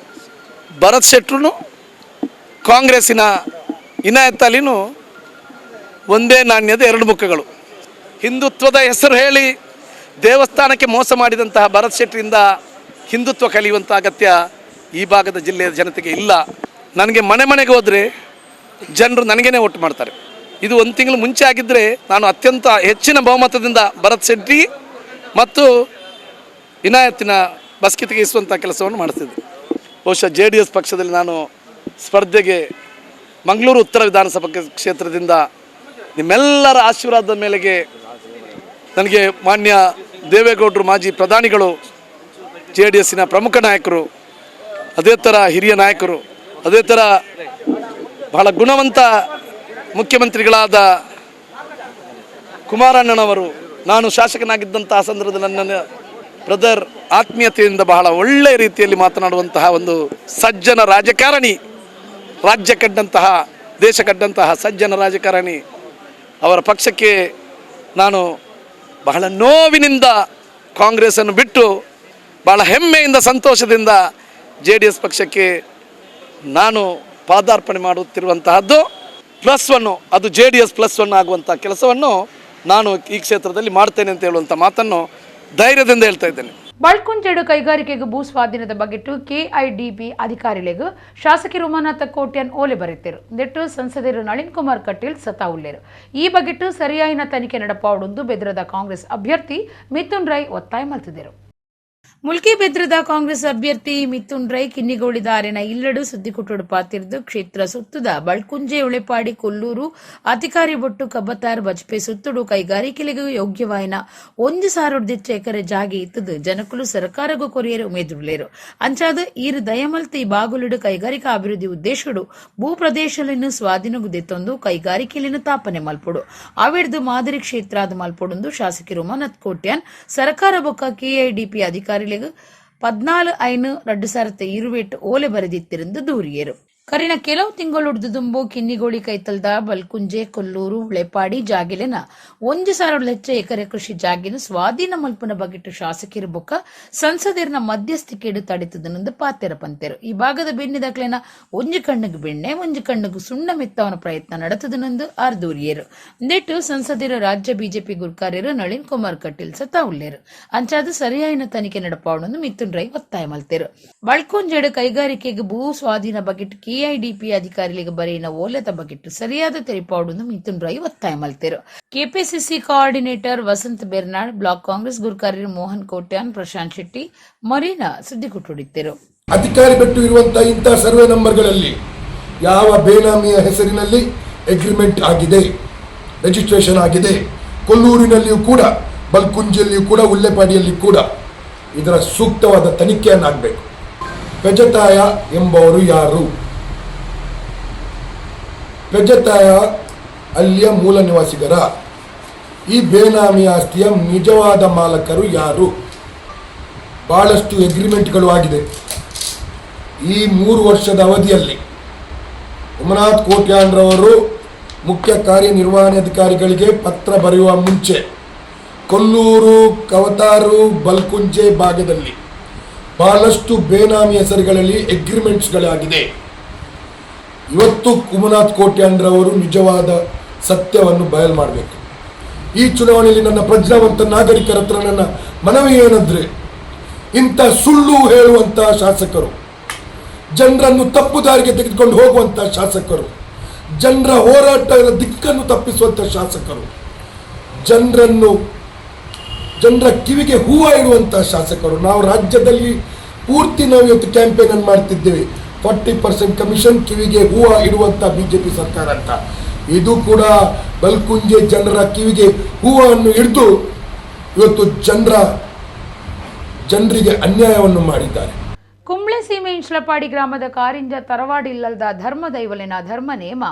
ಭರತ್ ಶೆಟ್ಟರು ಕಾಂಗ್ರೆಸ್ಸಿನ ಇನಾಯತ್ ಅಲಿನೂ ಒಂದೇ ನಾಣ್ಯದ ಎರಡು ಮುಖಗಳು. ಹಿಂದುತ್ವದ ಹೆಸರು ಹೇಳಿ ದೇವಸ್ಥಾನಕ್ಕೆ ಮೋಸ ಮಾಡಿದಂತಹ ಭರತ್ ಶೆಟ್ಟರಿಂದ ಹಿಂದುತ್ವ ಕಲಿಯುವಂಥ ಅಗತ್ಯ ಈ ಭಾಗದ ಜಿಲ್ಲೆಯ ಜನತೆಗೆ ಇಲ್ಲ. ನನಗೆ ಮನೆ ಮನೆಗೆ ಹೋದರೆ ಜನರು ನನಗೇನೆ ಓಟ್ ಮಾಡ್ತಾರೆ. ಇದು ಒಂದು ತಿಂಗಳು ಮುಂಚೆ ಆಗಿದ್ದರೆ ನಾನು ಅತ್ಯಂತ ಹೆಚ್ಚಿನ ಬಹುಮತದಿಂದ ಭರತ್ ಶೆಟ್ಟಿ ಮತ್ತು ಇನಾಯತ್ತಿನ ಬಸ್ಕಿ ತೆಗೆಸುವಂಥ ಕೆಲಸವನ್ನು ಮಾಡ್ತಿದ್ದೆ. ಬಹುಶಃ JDS ಪಕ್ಷದಲ್ಲಿ ನಾನು ಸ್ಪರ್ಧೆಗೆ ಮಂಗಳೂರು ಉತ್ತರ ವಿಧಾನಸಭಾ ಕ್ಷೇತ್ರದಿಂದ ನಿಮ್ಮೆಲ್ಲರ ಆಶೀರ್ವಾದದ ಮೇಲೆಗೆ ನನಗೆ ಮಾನ್ಯ ದೇವೇಗೌಡರು, ಮಾಜಿ ಪ್ರಧಾನಿಗಳು, JDSನ ಪ್ರಮುಖ ನಾಯಕರು, ಅದೇ ಥರ ಹಿರಿಯ ನಾಯಕರು, ಅದೇ ಥರ ಬಹಳ ಗುಣವಂತ ಮುಖ್ಯಮಂತ್ರಿಗಳಾದ ಕುಮಾರಣ್ಣನವರು, ನಾನು ಶಾಸಕನಾಗಿದ್ದಂತಹ ಸಂದರ್ಭದಲ್ಲಿ ನನ್ನ ಬ್ರದರ್ ಆತ್ಮೀಯತೆಯಿಂದ ಬಹಳ ಒಳ್ಳೆಯ ರೀತಿಯಲ್ಲಿ ಮಾತನಾಡುವಂತಹ ಒಂದು ಸಜ್ಜನ ರಾಜಕಾರಣಿ, ರಾಜ್ಯ ಕಂಡಂತಹ, ದೇಶ ಕಂಡಂತಹ ಸಜ್ಜನ ರಾಜಕಾರಣಿ, ಅವರ ಪಕ್ಷಕ್ಕೆ ನಾನು ಬಹಳ ನೋವಿನಿಂದ ಕಾಂಗ್ರೆಸ್ಸನ್ನು ಬಿಟ್ಟು ಬಹಳ ಹೆಮ್ಮೆಯಿಂದ, ಸಂತೋಷದಿಂದ JDS ಪಕ್ಷಕ್ಕೆ ನಾನು ಪಾದಾರ್ಪಣೆ ಮಾಡುತ್ತಿರುವಂತಹದ್ದು. +1, ಅದು JDS +1 ಆಗುವಂಥ ಕೆಲಸವನ್ನು ನಾನು ಈ ಕ್ಷೇತ್ರದಲ್ಲಿ ಮಾಡ್ತೇನೆ ಅಂತ ಹೇಳುವಂಥ ಮಾತನ್ನು ಧೈರ್ಯದಿಂದ ಹೇಳ್ತಾ ಇದ್ದೇನೆ. ಬಳ್ಕುಂಜೇಡು ಕೈಗಾರಿಕೆಗೆ ಭೂ ಸ್ವಾಧೀನದ ಬಗೆಟ್ಟು ಕೆಐಡಿಬಿ ಅಧಿಕಾರಿಗಳಿಗೂ ಶಾಸಕಿ ರಮಾನಾಥ ಕೋಟ್ಯಾನ್ ಓಲೆ ಬರೆತರು. ನೆಟ್ಟು ಸಂಸದರು ನಳಿನ್ ಕುಮಾರ್ ಕಟೀಲ್ ಸತಾವುಲ್ಲೇರು. ಈ ಬಗೆಟ್ಟು ಸರಿಯಾಯಿನ ತನಿಖೆ ನಡಪಾವುದೊಂದು ಬೆದ್ರದ ಕಾಂಗ್ರೆಸ್ ಅಭ್ಯರ್ಥಿ ಮಿಥುನ್ ರೈ ಒತ್ತಾಯ ಮಲ್ತಿದ್ದರು. ಮುಲ್ಕಿ ಬೆದ್ರದ ಕಾಂಗ್ರೆಸ್ ಅಭ್ಯರ್ಥಿ ಮಿಥುನ್ ರೈ ಕಿನ್ನಿಗೋಳಿದಾರಿನ ಇಲ್ಲಡು ಸುದ್ದಿಕುಟ್ಟುಡು ಪಾತಿರ್ದು ಕ್ಷೇತ್ರ ಸುತ್ತದ ಬಳ್ಕುಂಜೆ, ಉಳೆಪಾಡಿ, ಕೊಲ್ಲೂರು, ಅಧಿಕಾರಿ ಬೊಟ್ಟು, ಕಬತಾರ್, ಬಜ್ಪೆ ಸುತ್ತುಡು ಕೈಗಾರಿಕೆಗಳಿಗೂ ಯೋಗ್ಯವಾಯಿನ 1,000 ಎಕರೆ ಜಾಗೆ ಇತ್ತದು ಜನಕುಲು ಸರ್ಕಾರಗೂ ಕೊರಿಯರು ಉಮೇದುಳ್ಳೇರು. ಅಂಚಾದ ಈರು ದಯಮಲ್ತಿ ಬಾಗುಲಿಡು ಕೈಗಾರಿಕಾ ಅಭಿವೃದ್ಧಿ ಉದ್ದೇಶಡು ಭೂ ಪ್ರದೇಶಗಳನ್ನು ಸ್ವಾಧೀನಗುದೆತ್ತೊಂದು ಕೈಗಾರಿಕೆಯನ್ನು ತಾಪನೆ ಮಲ್ಪೊಡು, ಅವಿಡ್ದು ಮಾದರಿ ಕ್ಷೇತ್ರಾದ ಮಲ್ಪೊಡೊಂದು ಶಾಸಕಿ ರಮಾನಾಥ್ ಕೋಟ್ಯಾನ್ ಸರ್ಕಾರ ಬೊಕ್ಕ ಕೆಐಡಿಪಿ ಅಧಿಕಾರಿಗಳಿಗೆ 14/5/2020 ಓಲೆ ಬರೆದಿತ್ತಿರಂದು ದೂರಿಯರು. ಕರಿನ ಕೆಲವು ತಿಂಗಳು ದುಂಬು ಕಿನ್ನಿಗೋಳಿ ಕೈತಲ್ದ ಬಲ್ಕುಂಜೆ, ಕೊಲ್ಲೂರು, ಉಳೆಪಾಡಿ ಜಾಗಿಲೆನ 1,000 ಎಕರೆ ಕೃಷಿ ಜಾಗಿನ ಸ್ವಾಧೀನ ಮಲ್ಪನ ಬಗೆಟ್ಟು ಶಾಸಕಿರು ಬೊಕ್ಕ ಸಂಸದರ್ನ ಮಧ್ಯಸ್ಥಿಕೆಡು ತಡೆತದನಂದು ಪಾತೆರ ಪಂತೆರು. ಈ ಭಾಗದ ಬೆನ್ನಿದಾಕ್ಲೆನ ಒಂಜಿ ಕಣ್ಣಿಗೆ ಬೆಣ್ಣೆ, ಒಂಜಿ ಕಣ್ಣಿಗೆ ಸುಣ್ಣ ಮೆತ್ತವನ ಪ್ರಯತ್ನ ನಡೆತದನಂದು ಆರ್ ದೂರಿಯರು. ನೆಟ್ಟು ಸಂಸದರ ರಾಜ್ಯ ಬಿಜೆಪಿ ಗುರ್ಕಾರ್ಯರು ನಳಿನ್ ಕುಮಾರ್ ಕಟೀಲ್ ಸತಾವುಲ್ಲೇರು. ಅಂಚಾದ ಸರಿಯಾಯಿನ ತನಿಖೆ ನಡಪಾವಣಂದು ಮಿಥುನ್ ರೈ ಒತ್ತಾಯ ಮಲ್ತೇರು. ಬಳ್ಕುಂಜೆಡು ಕೈಗಾರಿಕೆಗೆ ಭೂ ಸ್ವಾಧೀನ ಬಗೆಟ್ಟು ಕೆಐಡಿಪಿ ಅಧಿಕಾರಿಗಳಿಗೆ ಬರೆಯಿನ ಓಲೆತ ಬಗೆಟ್ಟು ಸರಿಯಾದ ತೆರಿಪಾವುಡೊಂದು ಮಿಥುನ್ ರೈ ಒತ್ತಾಯ ಮಲ್ತೇರು. KPCC coordinator Vasanth Bernard, block Congress ಗುರ್ಕಾರ್ಯರು Mohan Kotian, Prashant Shetty Marina ಸುದ್ದಿಗುಟ್ಟುಡಿದ್ದರು. ಅಧಿಕಾರಿ ಬೆಟ್ಟು ಇರುವಂತಹ ಇಂತಹ ಸರ್ವೆ ನಂಬರ್ಗಳಲ್ಲಿ ಯಾವ ಬೇನಾಮಿಯ ಹೆಸರಿನಲ್ಲಿ ಅಗ್ರಿಮೆಂಟ್ ಆಗಿದೆ, ರಿಜಿಸ್ಟ್ರೇಷನ್ ಆಗಿದೆ, ಕೊಲ್ಲೂರಿನಲ್ಲಿಯೂ ಕೂಡ, ಬಲ್ಕುಂಜಿಯಲ್ಲಿಯೂ ಕೂಡ, ಉಲ್ಲೆಪಾಡಿಯಲ್ಲಿ ಕೂಡ ಇದರ ಸೂಕ್ತವಾದ ತನಿಖೆಯನ್ನಾಗಬೇಕು. ಪೆಜತಾಯ ಎಂಬವರು ಯಾರು? ಪೆಜತಾಯ ಅಲ್ಲಿಯ ಮೂಲ ನಿವಾಸಿಗರ? ಈ ಬೇನಾಮಿ ಆಸ್ತಿಯ ನಿಜವಾದ ಮಾಲಕರು ಯಾರು? ಭಾಳಷ್ಟು ಎಗ್ರಿಮೆಂಟ್ಗಳು ಆಗಿದೆ. ಈ 3 ವರ್ಷದ ಅವಧಿಯಲ್ಲಿ ಉಮನಾಥ್ ಕೋಟ್ಯಾನ್ರವರು ಮುಖ್ಯ ಕಾರ್ಯನಿರ್ವಹಣಾಧಿಕಾರಿಗಳಿಗೆ ಪತ್ರ ಬರೆಯುವ ಮುಂಚೆ ಕೊಲ್ಲೂರು, ಕವತಾರು, ಬಲ್ಕುಂಜೆ ಭಾಗದಲ್ಲಿ ಬಹಳಷ್ಟು ಬೇನಾಮಿ ಹೆಸರುಗಳಲ್ಲಿ ಎಗ್ರಿಮೆಂಟ್ಸ್ಗಳಾಗಿದೆ. ಇವತ್ತು ಉಮನಾಥ್ ಕೋಟ್ಯಾನ್ರವರು ನಿಜವಾದ ಸತ್ಯವನ್ನು ಬಯಲು ಮಾಡಬೇಕು. ಈ ಚುನಾವಣೆಯಲ್ಲಿ ನನ್ನ ಪ್ರಜ್ಞಾವಂತ ನಾಗರಿಕರ ಹತ್ರ ನನ್ನ ಮನವಿ ಏನಂದರೆ, ಇಂಥ ಸುಳ್ಳು ಹೇಳುವಂಥ ಶಾಸಕರು, ಜನರನ್ನು ತಪ್ಪು ದಾರಿಗೆ ತೆಗೆದುಕೊಂಡು ಹೋಗುವಂಥ ಶಾಸಕರು, ಜನರ ಹೋರಾಟದ ದಿಕ್ಕನ್ನು ತಪ್ಪಿಸುವಂಥ ಶಾಸಕರು, ಜನರ ಕಿವಿಗೆ ಹೂವು ಇಡುವಂಥ ಶಾಸಕರು. ನಾವು ರಾಜ್ಯದಲ್ಲಿ ಪೂರ್ತಿ ನಾವು ಇವತ್ತು ಕ್ಯಾಂಪೇನನ್ನು ಮಾಡ್ತಿದ್ದೇವೆ. 40% ಕಮಿಷನ್ ಕಿವಿಗೆ ಹೂವು ಇಡುವಂಥ BJP ಸರ್ಕಾರ ಅಂತ. ಇದು ಕೂಡ ಬಲ್ಕುಂಜೆ ಜನರ ಕಿವಿಗೆ ಹೂವನ್ನು ಹಿಡಿದು ಇವತ್ತು ಜನರಿಗೆ ಅನ್ಯಾಯವನ್ನು ಮಾಡಿದ್ದಾರೆ. ಕುಂಬ್ಳೆ ಸೀಮೆ ಇಂಚ್ಲಪಾಡಿ ಗ್ರಾಮದ ಕಾರಿಂಜ ತರವಾಡಿಲ್ಲದ ಧರ್ಮದೈವಲಿನ ಧರ್ಮ ನೇಮ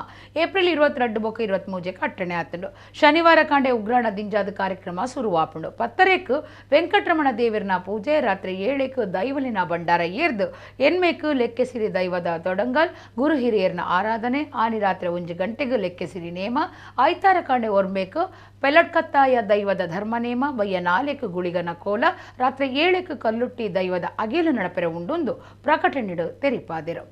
ಏಪ್ರಿಲ್ 22 ಬೊಕ್ಕ 23 ಅಟ್ಟಣೆ ಆತಂಡು. ಶನಿವಾರ ಕಾಂಡೆ ಉಗ್ರಾಣ ದಿಂಜಾದ ಕಾರ್ಯಕ್ರಮ ಶುರುವಾಪುಂಡು. 10ರೇಕ್ ವೆಂಕಟರಮಣ ದೇವರನ ಪೂಜೆ, ರಾತ್ರಿ 7ಕ್ಕೆ ದೈವಲಿನ ಭಂಡಾರ ಏರ್ದು ಎನ್ಮೇಕು ಲೆಕ್ಕೆಸಿರಿ ದೈವದ ತೊಡಂಗಲ್ ಗುರು ಹಿರಿಯರ್ನ ಆರಾಧನೆ, ಆನಿ ರಾತ್ರಿ 1 ಗಂಟೆಗೆ ಲೆಕ್ಕೆಸಿರಿ ನೇಮ, ಆಯ್ತಾರ ಕಾಂಡೆ ಒರ್ಮೇಕು ಪೆಲಟ್ಕತ್ತಾಯ ದೈವದ ಧರ್ಮನೇಮ, ಬಯ್ಯ 4 ಗುಳಿಗನ ಕೋಲ, ರಾತ್ರಿ 7ಕ್ಕೆ ಕಲ್ಲುಟ್ಟಿ ದೈವದ ಅಗೇಲು ನಡಪೆರೆ ಉಂಡೊಂದು ಪ್ರಕಟಣೆಡು ತೆರಿಪಾದಿರು.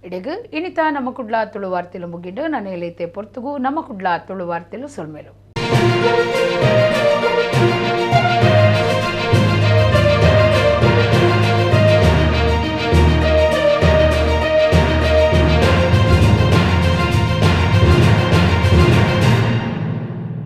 ಇಡೆಗು ಇನಿತ ನಮ್ಮ ಕುಡ್ಲ ತುಳು ವಾರ್ತೆಲು ಮುಗಿಂಡು. ನನ್ನ ಎಲೈತೆ ಪೊರ್ತುಗು ನಮ್ಮ ಕುಡ್ಲ ತುಳು ವಾರ್ತೆಲು ಸೊಲ್ಮೆಲು.